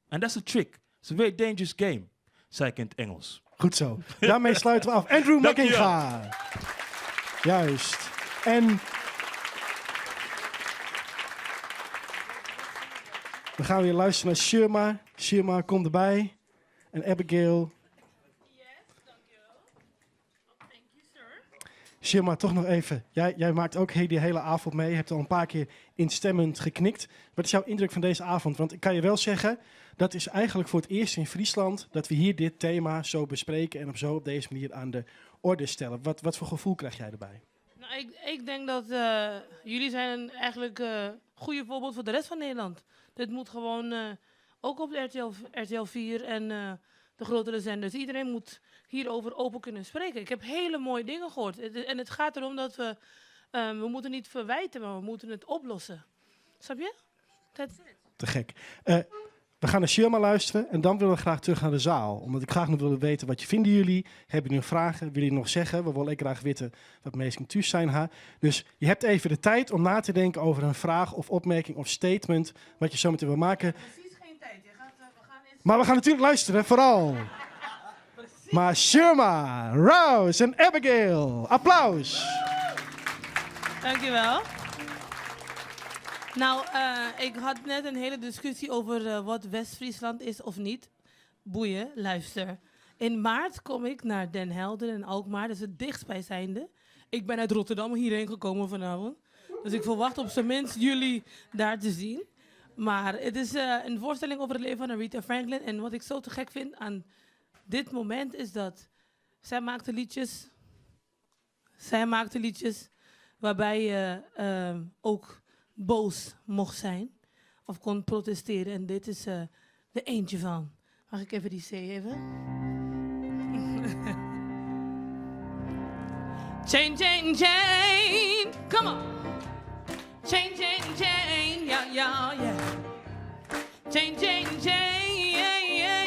En dat is de trick. It's a very dangerous game, zei ik in het Engels. Goed zo. Daarmee sluiten we af. Andrew Dankjewel. Makkinga. Juist. En we gaan weer luisteren naar Shirma. Shirma, kom erbij. En Abigail. Shirma, toch nog even. Jij, jij maakt ook he- die hele avond mee. Je hebt al een paar keer instemmend geknikt. Wat is jouw indruk van deze avond? Want ik kan je wel zeggen, dat is eigenlijk voor het eerst in Friesland dat we hier dit thema zo bespreken en op zo op deze manier aan de orde stellen. Wat, wat voor gevoel krijg jij erbij? Nou, ik, ik denk dat eh, jullie zijn eigenlijk een goede voorbeeld voor de rest van Nederland. Dit moet gewoon eh, ook op de RTL, RTL 4 en eh, de grotere zenders. Iedereen moet hierover open kunnen spreken. Ik heb hele mooie dingen gehoord. Het- en het gaat erom dat we, eh, we moeten niet verwijten, maar we moeten het oplossen. Snap je? That's it. Te gek. Eh, we gaan naar Shirma luisteren en dan willen we graag terug naar de zaal. Omdat ik graag nog wil weten wat je vinden jullie. Hebben jullie nog vragen? Willen jullie nog zeggen? We willen ook graag weten wat meesten thuis zijn. Ha. Dus je hebt even de tijd om na te denken over een vraag of opmerking of statement. Wat je zo meteen wil maken. Maar we gaan natuurlijk luisteren, vooral. Maar Shirma, Rouse en Abigail. Applaus. Dankjewel. Nou, eh, ik had net een hele discussie over eh, wat West-Friesland is of niet. Boeien, luister. In maart kom ik naar Den Helder en Alkmaar, dat is het dichtstbijzijnde. Ik ben uit Rotterdam hierheen gekomen vanavond. Dus ik verwacht op zijn minst jullie daar te zien. Maar het is eh, een voorstelling over het leven van Aretha Franklin. En wat ik zo te gek vind aan dit moment is dat zij maakte liedjes zij maakte liedjes waarbij je eh, ook boos mocht zijn of kon protesteren. En dit is eh er eentje van. Mag ik even die C even? Chain, chain, chain. Come on. Chain, chain, chain. Yeah, yeah, yeah. Chain, chain, chain. Yeah, yeah,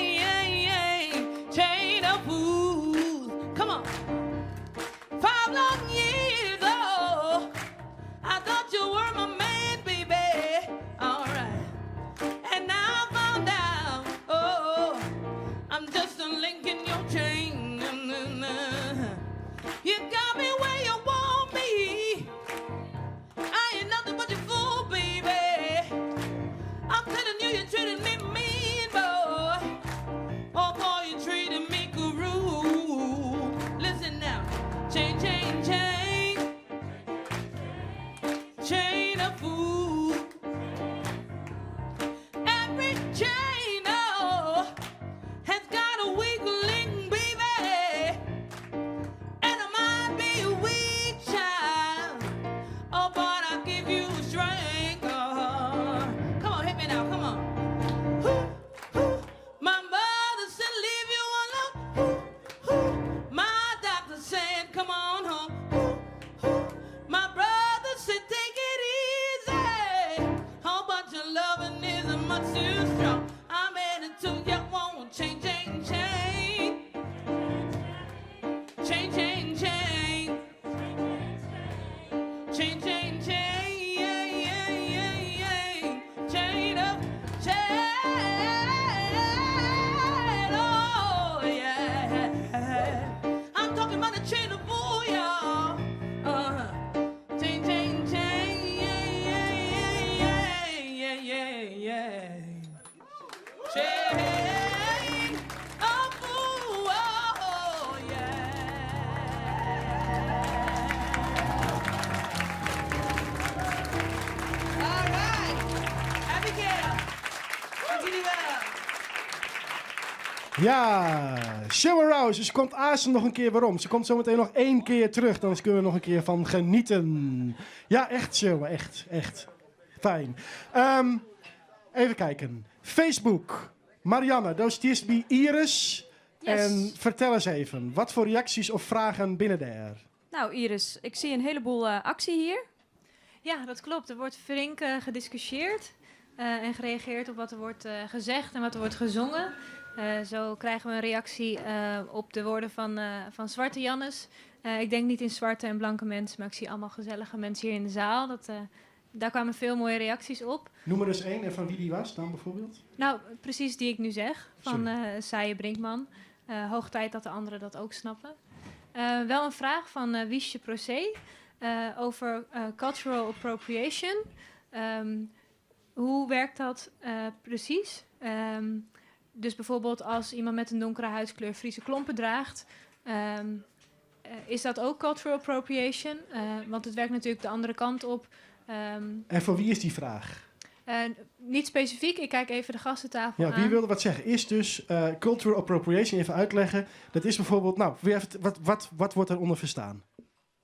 Ja, Sheryl Rouse, ze komt aansens noch in kear werom. Ze komt zometeen nog één keer terug, dan kunnen we nog een keer van genieten. Ja, echt Sheryl, echt, echt. Fijn. Even kijken. Facebook. Marianne, do stiest by Iris. Yes. En fertel ris even, wat foar reaksjes of fragen binne dêr? Nou Iris, ik zie een heleboel aksje hier. Ja, dat klopt. Er wordt flink gediscussieerd en gereageerd op wat er wordt gezegd en wat er wordt gezongen. Zo krijgen we een reactie op de woorden van Zwarte Jannes. Ik denk niet in zwarte en blanke mensen, maar ik zie allemaal gezellige mensen hier in de zaal. Daar kwamen veel mooie reacties op. Noem er eens één en van wie die was dan bijvoorbeeld? Nou, precies die ik nu zeg, van Sorry. Saaie Brinkman. Hoog tijd dat de anderen dat ook snappen. Wel een vraag van Wiesje Procé over cultural appropriation. Hoe werkt dat precies? Dus bijvoorbeeld als iemand met een donkere huidskleur Friese klompen draagt, is dat ook cultural appropriation? Want het werkt natuurlijk de andere kant op. En voor wie is die vraag? Niet specifiek, ik kijk even de gastentafel Ja, wie aan. wilde wat zeggen? Is dus cultural appropriation, even uitleggen. Dat is bijvoorbeeld, nou, wie heeft, wat, wat, wat wordt daaronder verstaan?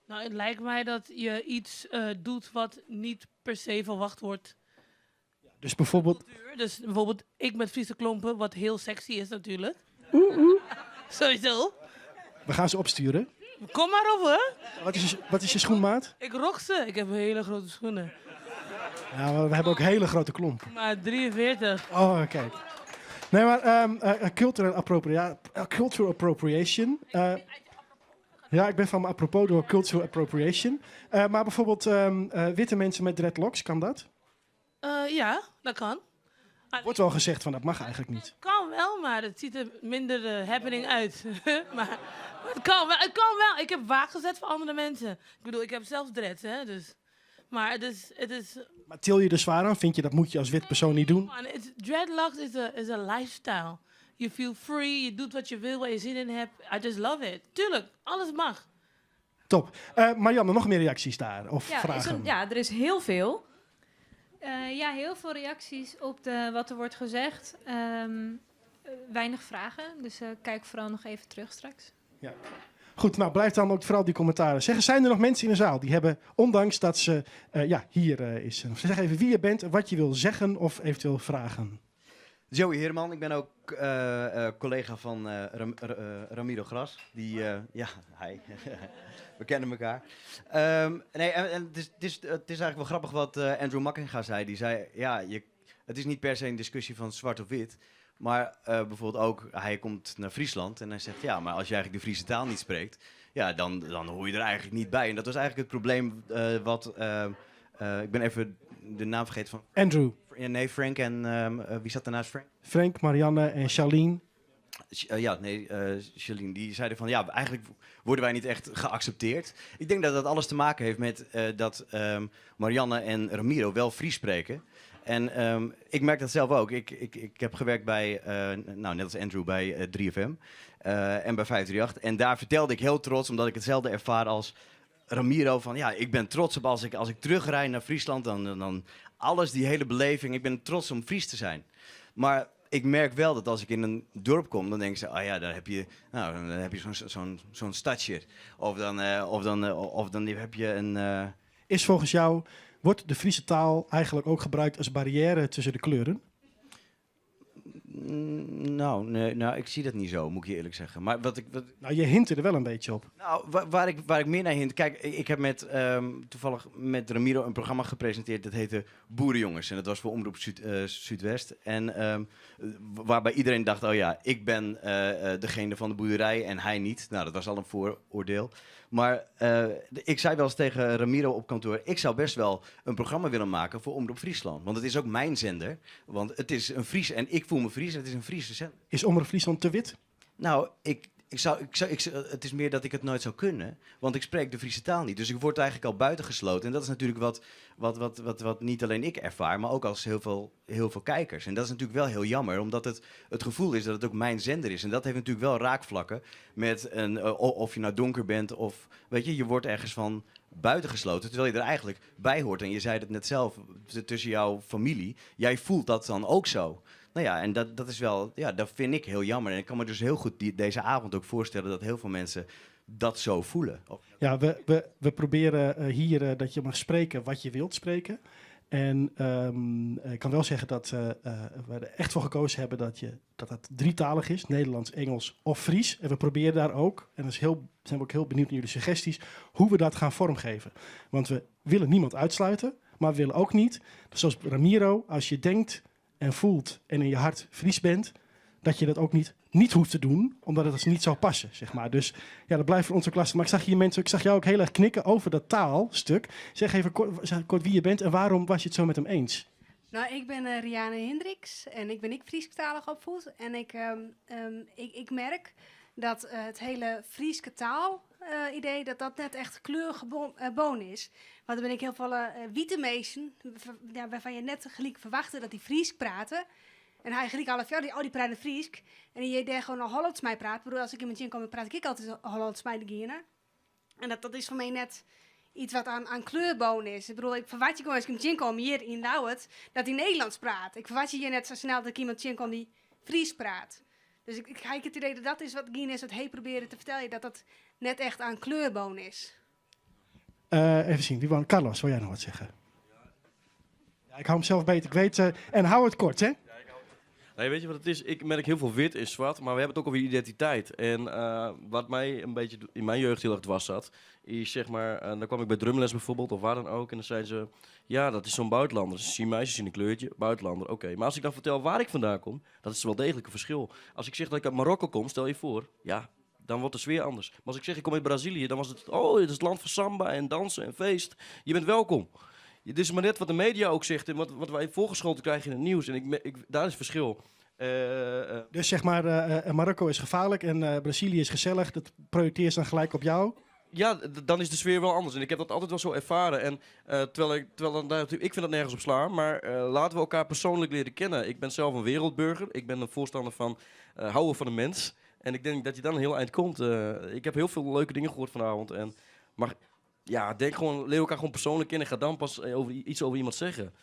Nou, het lijkt mij dat je iets doet wat niet per se verwacht wordt. Dus bijvoorbeeld... Cultuur, dus bijvoorbeeld ik met Friese klompen, wat heel sexy is natuurlijk. Oeh, oeh. Sowieso. We gaan ze opsturen. Kom maar op, hoor. Wat is je schoenmaat? Ik rock ze. Ik heb hele grote schoenen. Ja, maar we hebben ook hele grote klompen. Maar 43. Oh, kijk. Nee, maar cultural cultural appropriation. Ja, ik ben van mijn apropos door cultural appropriation. Maar bijvoorbeeld witte mensen met dreadlocks, kan dat? Ja, dat kan. Wordt wel gezegd van dat mag eigenlijk niet. Kan wel, maar het ziet er minder happening uit. Maar het kan wel, het kan wel. Ik heb waak gezet voor andere mensen. Ik bedoel, ik heb zelf dreads, hè, dus. Maar het is, het is Maar til je er zwaar aan? Vind je dat moet je als wit persoon niet doen? Man, dreadlocks is a lifestyle. You feel free, je doet wat je wil, waar je zin in hebt. I just love it. Tuurlijk, alles mag. Top. Marianne, nog meer reacties daar? Of Ja, is vragen? ja, er is heel veel. Ja, heel veel reacties op wat er wordt gezegd. Weinig vragen, dus kijk vooral nog even terug straks. Ja. Goed, blijf dan ook vooral die commentaren zeggen. Zijn er nog mensen in de zaal die hebben, ondanks dat ze hier is. Zeg even wie je bent, wat je wil zeggen of eventueel vragen. Joey Heerman, ik ben ook collega van Ramiro Gras. Die, ja, hij. We kennen elkaar. Nee, en het is eigenlijk wel grappig wat Andrew Makkinga zei. Die zei, ja, het is niet per se een discussie van zwart of wit. Maar bijvoorbeeld ook, hij komt naar Friesland en hij zegt, ja, maar als je eigenlijk de Friese taal niet spreekt, ja, dan hoor je er eigenlijk niet bij. En dat was eigenlijk het probleem wat, ik ben even de naam vergeten van... Andrew. Ja, nee, Frank en wie zat daarnaast Frank? Frank, Marianne en Charlene. Ja, nee, Charlene, die zeiden van, ja, eigenlijk worden wij niet echt geaccepteerd. Ik denk dat dat alles te maken heeft met dat Marianne en Ramiro wel Fries spreken. En ik merk dat zelf ook. Ik heb gewerkt bij, net als Andrew, bij 3FM en bij 538. En daar vertelde ik heel trots, omdat ik hetzelfde ervaar als Ramiro, van ja, ik ben trots op als ik terugrij naar Friesland, dan alles, die hele beleving. Ik ben trots om Fries te zijn. Maar ik merk wel dat als ik in een dorp kom, dan denken ze, oh ja, daar heb je, nou, dan heb je zo'n stadje. Of dan heb je een Is volgens jou, wordt de Friese taal eigenlijk ook gebruikt als barrière tussen de kleuren? Nou, nee, nou, ik zie dat niet zo, moet ik je eerlijk zeggen. Maar wat ik, wat Nou, je hint er wel een beetje op. Nou, waar ik meer naar hint... Kijk, ik heb toevallig met Ramiro een programma gepresenteerd. Dat heette Boerenjongens. En dat was voor Omroep Zuidwest. En waarbij iedereen dacht, oh ja, ik ben degene van de boerderij en hij niet. Nou, dat was al een vooroordeel. Maar ik zei wel eens tegen Ramiro op kantoor, ik zou best wel een programma willen maken voor Omroep Friesland. Want het is ook mijn zender. Want het is een Fries en ik voel me Fries en het is een Friese zender. Is Omroep Friesland te wit? Nou, ik, ik zou, ik zou, ik zou, het is meer dat ik het nooit zou kunnen. Want ik spreek de Friese taal niet. Dus ik word eigenlijk al buitengesloten. En dat is natuurlijk wat niet alleen ik ervaar, maar ook als heel veel kijkers. En dat is natuurlijk wel heel jammer, omdat het gevoel is dat het ook mijn zender is. En dat heeft natuurlijk wel raakvlakken met of je nou donker bent of, weet je, je wordt ergens van buitengesloten, terwijl je er eigenlijk bij hoort. En je zei het net zelf, tussen jouw familie, jij voelt dat dan ook zo. Nou ja, en dat is wel, ja, dat vind ik heel jammer. En ik kan me dus heel goed deze avond ook voorstellen dat heel veel mensen dat zo voelen. Ja, we proberen hier dat je mag spreken wat je wilt spreken. En ik kan wel zeggen dat we er echt voor gekozen hebben dat dat drietalig is. Nederlands, Engels of Fries. En we proberen daar ook, en dat is heel, zijn we ook heel benieuwd naar jullie suggesties, hoe we dat gaan vormgeven. Want we willen niemand uitsluiten, maar we willen ook niet, zoals Ramiro, als je denkt en voelt en in je hart Fries bent, dat je dat ook niet hoeft te doen, omdat het dus niet zou passen. Dus dat blijft voor ons ook lastig. Maar ik zag hier mensen, ik zag jou ook heel erg knikken over dat taalstuk. Zeg even kort wie je bent en waarom was je het zo met hem eens? Ik ben Rianne Hendricks en ik ben ik Frieskalig opvoed. En ik merk dat het hele Frieske taal idee, dat dat net echt kleurgeboon is. Want dan ben ik heel veel witte meesten, waarvan je net gelijk verwachtte dat die Fries praten. En hij gelijk al ja, die, oh, die praten Friesk. En die daar gewoon al Hollands mij praat. Ik bedoel, als ik in mijn gym kom, dan praat ik altijd Hollands mij de gieren. En dat is voor mij net iets wat aan kleurboon is. Ik bedoel, ik verwacht je gewoon als ik in mijn gym kom hier in Ljouwert, dat hij Nederlands praat. Ik verwacht je hier net zo snel dat ik iemand gym kom die Fries praat. Dus ik heb het idee dat dat is wat Gien is, wat hij probeerde te vertellen, dat dat net echt aan kleurboon is. Even zien, wie wou, Carlos, wil jij nog wat zeggen? Ja, ik hou hem zelf beter, ik weet, en hou het kort, hè? Nee, weet je wat het is? Ik merk heel veel wit en zwart, maar we hebben het ook over identiteit. En wat mij een beetje in mijn jeugd heel erg dwars zat, is dan kwam ik bij drumles bijvoorbeeld, of waar dan ook, en dan zeiden ze, ja, dat is zo'n buitenlander. Ze zien mij, ze zien een kleurtje, buitenlander, oké. Maar als ik dan vertel waar ik vandaan kom, dat is wel degelijk een verschil. Als ik zeg dat ik uit Marokko kom, stel je voor, ja, dan wordt de sfeer anders. Maar als ik zeg ik kom uit Brazilië, dan was het, oh, het is het land van samba en dansen en feest. Je bent welkom. Het is maar net wat de media ook zegt en wat wij voorgeschoten krijgen in het nieuws. En daar is het verschil. Dus Marokko is gevaarlijk en Brazilië is gezellig. Dat projecteert ze dan gelijk op jou? Ja, dan is de sfeer wel anders. En ik heb dat altijd wel zo ervaren. En terwijl ik, terwijl dan, daar, ik vind dat nergens op slaan, maar laten we elkaar persoonlijk leren kennen. Ik ben zelf een wereldburger. Ik ben een voorstander van houden van de mens. En ik denk dat je dan een heel eind komt. Ik heb heel veel leuke dingen gehoord vanavond. En, maar ja, denk gewoon, leer elkaar gewoon persoonlijk kennen en ga dan pas iets over iemand zeggen.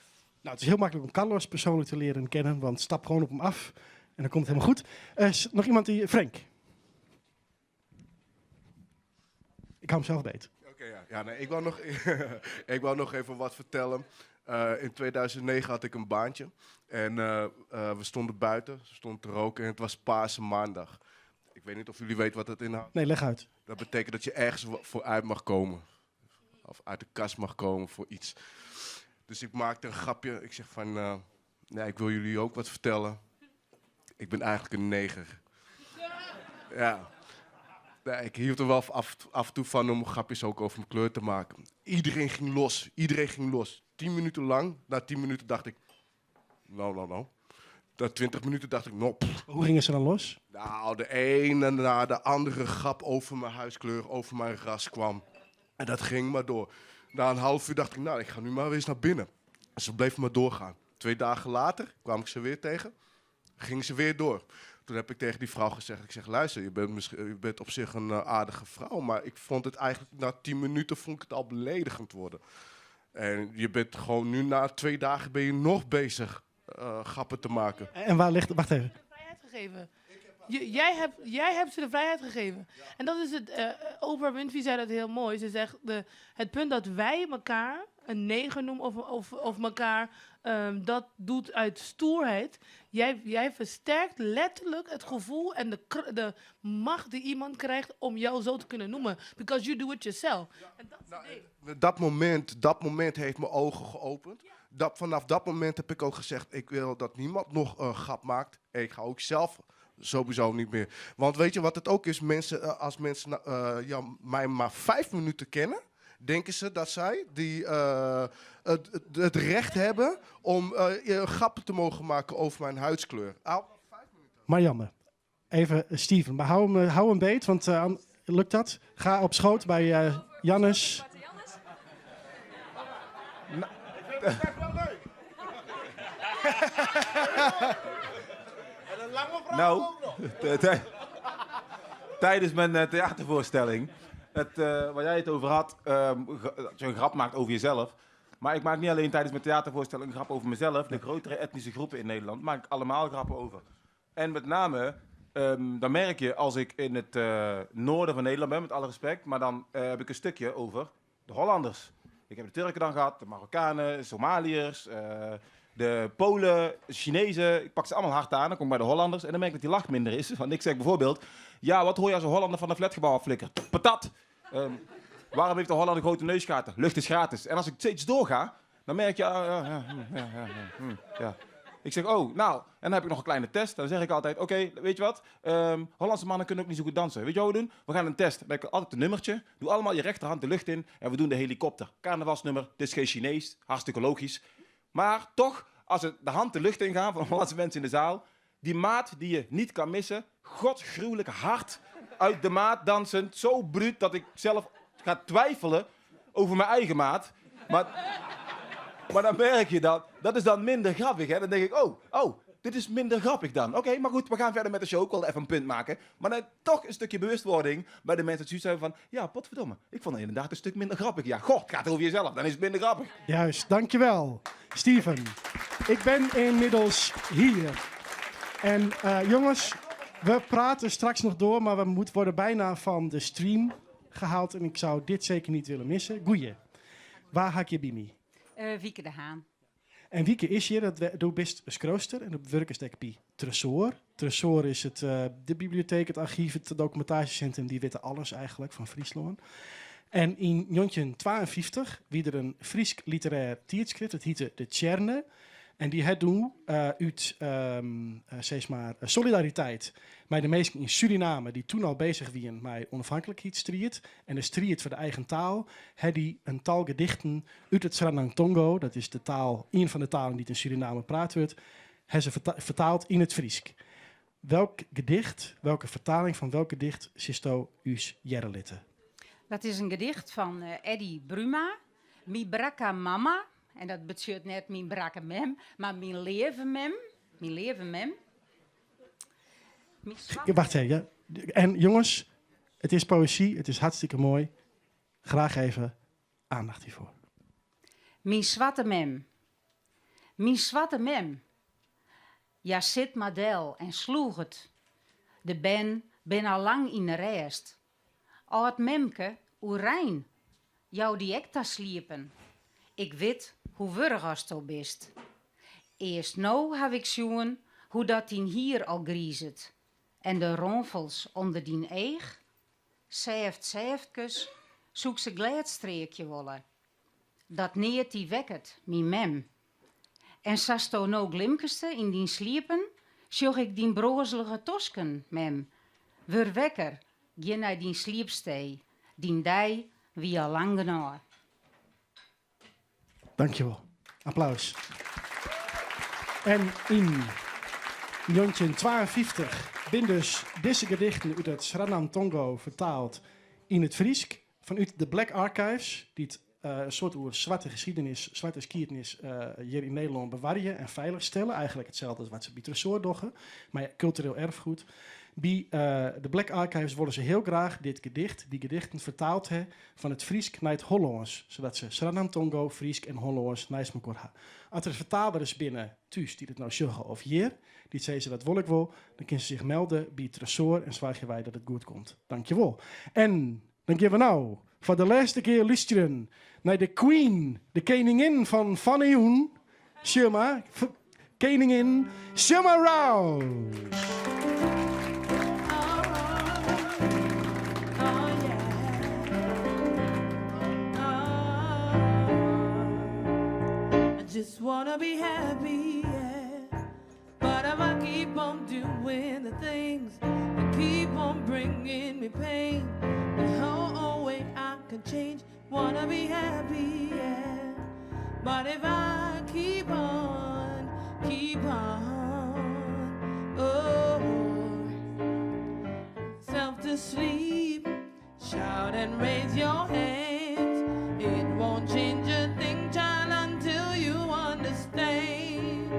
Het is heel makkelijk om Carlos persoonlijk te leren kennen, want stap gewoon op hem af en dan komt het helemaal goed. Nog iemand die... Frank. Ik hou hem zelf beet. Oké, ja. Ja, nee, ik wou nog, ik wou nog even wat vertellen. In 2009 had ik een baantje en we stonden buiten, we stonden te roken en het was Pasen maandag. Ik weet niet of jullie weten wat dat inhoudt. Nee, leg uit. Dat betekent dat je ergens vooruit mag komen. Of uit de kast mag komen voor iets. Dus ik maakte een grapje. Ik zeg van, nee, ik wil jullie ook wat vertellen. Ik ben eigenlijk een neger. Ja. Nee, ik hield er wel af en toe van om grapjes ook over mijn kleur te maken. Iedereen ging los. Iedereen ging los. 10 minuten lang. Na 10 minuten dacht ik, nou, nou, nou. Na 20 minuten dacht ik, nou, pff. Hoe gingen ze dan los? Nou, de ene na de andere grap over mijn huidskleur, over mijn ras kwam. En dat ging maar door. Na een half uur dacht ik, nou, ik ga nu maar weer eens naar binnen. En ze bleef maar doorgaan. 2 dagen later kwam ik ze weer tegen. Ging ze weer door. Toen heb ik tegen die vrouw gezegd, ik zeg, luister, je bent op zich een aardige vrouw, maar ik vond het eigenlijk, na 10 minuten vond ik het al beledigend worden. En je bent gewoon nu na 2 dagen ben je nog bezig grappen te maken. En waar ligt, wacht even. Vrijheid gegeven. Jij hebt ze de vrijheid gegeven. En dat is het, Oprah Winfrey zei dat heel mooi. Ze zegt, het punt dat wij elkaar een neger noemen of elkaar dat doet uit stoerheid. Jij versterkt letterlijk het gevoel en de macht die iemand krijgt om jou zo te kunnen noemen. Because you do it yourself. Ja. En dat is het ding. Dat moment heeft mijn ogen geopend. Vanaf dat moment heb ik ook gezegd, ik wil dat niemand nog een grap maakt. En ik ga ook zelf sowieso niet meer. Want weet je wat het ook is? Als mensen mij maar 5 minuten kennen, denken ze dat zij het recht hebben om grappen te mogen maken over mijn huidskleur. Au. Marianne, even Steven, maar hou hem beet, want lukt dat? Ga op schoot bij Jannes. Ik vind het echt wel leuk. En een lange vraag ook nog. Tijdens mijn theatervoorstelling, waar jij het over had, dat je een grap maakt over jezelf. Maar ik maak niet alleen tijdens mijn theatervoorstelling een grap over mezelf. De grotere etnische groepen in Nederland maak ik allemaal grappen over. En met name, dan merk je als ik in het noorden van Nederland ben, met alle respect, maar dan heb ik een stukje over de Hollanders. Ik heb de Turken dan gehad, de Marokkanen, de Somaliërs, de Polen, de Chinezen. Ik pak ze allemaal hard aan, dan kom ik bij de Hollanders en dan merk ik dat die lach minder is. Want ik zeg bijvoorbeeld, ja, wat hoor je als een Hollander van een flatgebouw afflikkert? Patat! Waarom heeft de Hollander grote neusgaten? Lucht is gratis. En als ik steeds doorga, dan merk je... Ah, ja, ja, ja, ja, ja, ja. Ik zeg, oh, nou, en dan heb ik nog een kleine test. Dan zeg ik altijd, oké, weet je wat? Hollandse mannen kunnen ook niet zo goed dansen. Weet je wat we doen? We gaan een test. Dan heb ik altijd een nummertje. Doe allemaal je rechterhand de lucht in en we doen de helikopter. Carnavalsnummer, het is geen Chinees, hartstikke logisch. Maar toch, als het de hand de lucht in gaat van Hollandse mensen in de zaal, die maat die je niet kan missen, godsgruwelijk hard uit de maat dansend, zo bruut dat ik zelf ga twijfelen over mijn eigen maat. Maar dan merk je dat, dat is dan minder grappig, hè? Dan denk ik, oh, dit is minder grappig dan. Oké, maar goed, we gaan verder met de show. Ik wil even een punt maken. Maar dan toch een stukje bewustwording bij de mensen die zoiets hebben van, ja, potverdomme, ik vond het inderdaad een stuk minder grappig. Ja, goh, het gaat over jezelf, dan is het minder grappig. Juist, dankjewel, Steven. Ik ben inmiddels hier. En jongens, we praten straks nog door, maar we moeten worden bijna van de stream gehaald. En ik zou dit zeker niet willen missen. Goeie, waar haak je bij me? Wieke de Haan. En Wieke is hier, dat we, doe best skrooster en op werk is het bij Tresoar. Tresoar is de bibliotheek, het archief, het documentatiecentrum, die weten alles eigenlijk van Friesland. En in 1952 wie er een Fries literair tijdschrift, het heette De Tsjerne. En die het doen uit zeg maar, solidariteit met de mensen in Suriname die toen al bezig waren met onafhankelijkheidsstrijd en de strijd voor de eigen taal, het die een tal gedichten uit het Sranang-Tongo, dat is de taal, een van de talen die in Suriname praat wordt, hebben ze vertaald in het Friesk. Welk gedicht, welke vertaling van welk gedicht sisto us jerrelitte? Dat is een gedicht van Eddie Bruma, Mi Braka Mama. En dat betekent net mijn brakke mem, maar mijn leven mem. Mijn leven mem. Mijn zwarte Wacht even, ja. En jongens, het is poëzie, het is hartstikke mooi. Graag even aandacht hiervoor. Mijn zwarte mem. Mijn zwarte mem. Ja, zit maar del en sloeg het. De ben, ben al lang in de rest. Oud memke, oerijn. Jou die ekta sliepen. Ik weet hoe wurg als to bist. Eerst nou heb ik zien hoe dat in hier al griezet. En de ronfels onder dien eeg. Zeeft, zeeftkes, zoek ze gladstreekje wollen. Dat neert die wekkert, mi mem. En sasto no glimkeste in dien sliepen, sjoch ik dien brozelige tosken, mem. Wur wekker, gin naar dien sliepstee, dien dij wie al lang genoeg. Dankjewel. Applaus. En in 1952 bin dus deze gedichten uit het Sranang Tongo vertaald in het Friesk vanuit de Black Archives, die het een soort oer zwarte geschiedenis, zwarte geschiedenis hier in Nederland bewarren en veiligstellen. Eigenlijk hetzelfde als wat ze bij Tresoar doggen, maar ja, cultureel erfgoed. Bij de Black Archives willen ze heel graag dit gedicht, die gedichten vertaald hebben van het Friesk naar het Hollands, zodat ze Sranang Tongo, Friesk en Hollands naast elkaar hebben. Als er vertalers binnen thuis die het nou zeggen of hier, die zeggen ze dat wil ik wel, dan kunnen ze zich melden bij Tresoar en zwagen wij dat het goed komt. Dankjewel. En dan gaan we nou voor de laatste keer luisteren naar de queen, de koningin van Fannejoen, Shirma, koningin Shirma Rouse. Just want to be happy, yeah. But if I keep on doing the things that keep on bringing me pain, the whole way I can change. Want to be happy, yeah. But if I keep on, keep on, oh, self to sleep, shout and raise your hands. It won't change a thing, child, until you understand.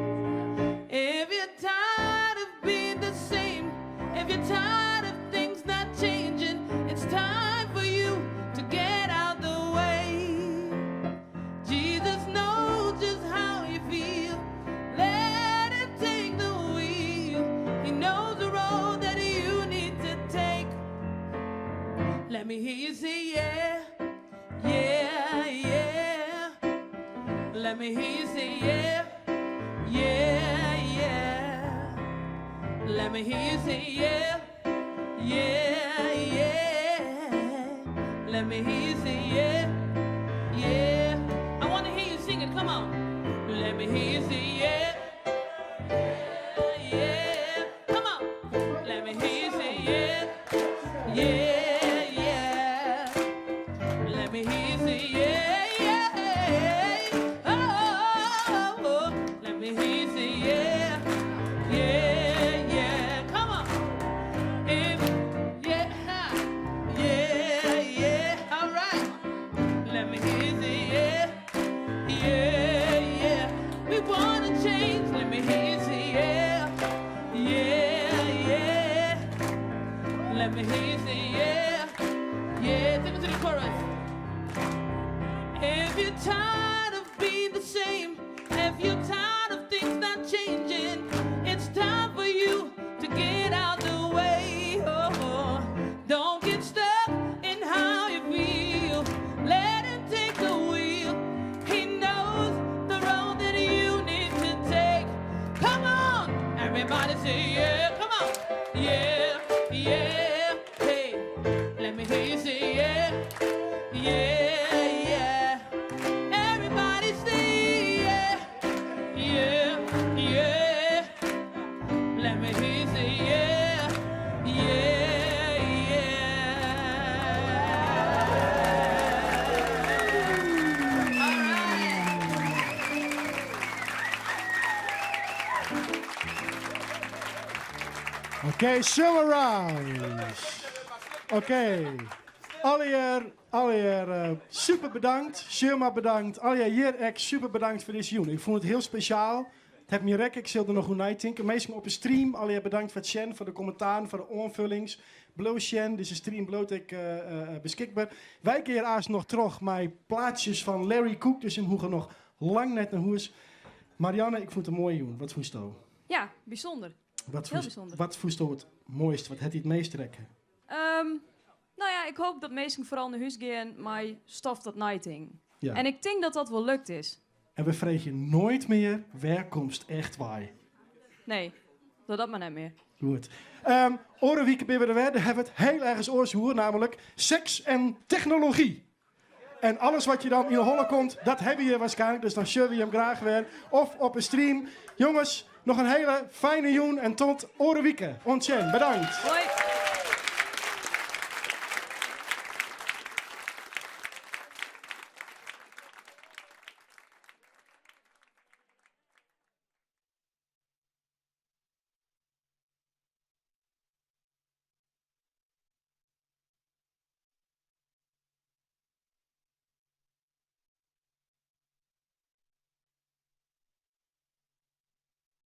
If you're tired of being the same, if you're tired of things not changing, it's time for you to get out the way. Jesus knows. Let me hear you say yeah, yeah, yeah. Let me hear you say yeah, yeah, yeah. Let me hear you say yeah, yeah, yeah. Let me hear you say yeah, yeah. I want to hear you sing it. Come on. Let me hear you say yeah, yeah. Come on. Let me hear you say yeah, yeah, yeah. Let me hear you say yeah, yeah. Oh, oh, oh, oh. Let me hear you say yeah, yeah, yeah. Come on. If, yeah, yeah, yeah. All right. Let me hear you say yeah, yeah, yeah. We wanna change. Let me hear you say yeah, yeah, yeah. Let me hear you say yeah, yeah. Take me to the chorus. If you're tired of being the same, if you're tired of things not changing, it's time for you to get out the way. Oh, don't get stuck in how you feel. Let him take the wheel. He knows the road that you need to take. Come on, everybody say yeah. Come on, yeah, yeah. Hey, let me hear you say yeah, yeah, yeah. Everybody say yeah, yeah, yeah. Let me hear you say yeah, yeah, yeah. All right. Oké, Summer Rounds. Oké. Allegear, allegear super bedankt. Shirma bedankt. Allegear hjir ek super bedankt foar dizze jûn. Ik fûn it hiel spesjaal. It hat my rekke, ik sil der noch oer neitinke. Minsken op 'e stream, allegear bedankt foar it sjen, foar de kommentaren, foar de oanfullings. Bliuw sjen, dizze stream bliuwt ek beskikber. Wy gean aanst noch troch mei plaatsjes fan Larry Cook, dus jim hoege noch lang net nei hûs. Marianne, ik fûn it in moaie jûn. Wat fûnsto? Ja, bysûnder. Wat Hiel fûnst, bysûnder. wat fûnsto it moaiste? Wat hat dy it meast rekke? No ja, ik hoopje dat minsken foaral nei hûs gean mei stof ta neitinken. Ja. En ik tink dat dat wol lukt is. En we freegje noait mear, wêr komst echt wei? Nee, doch dat mar net mear. Goed. Oare wike binne we der wer. Dêr hawwe we it hiel ergens oars oer, namelijk seks en technology. En alles wat je dan yn 'e holle komt, dat hawwe je waarskynlik. Dus dan sjogge we jim graach wer. Of op 'e stream. Jonges, noch in hiele fine jûn en oant oare wike. Oant sjen. Bedankt. Hoi.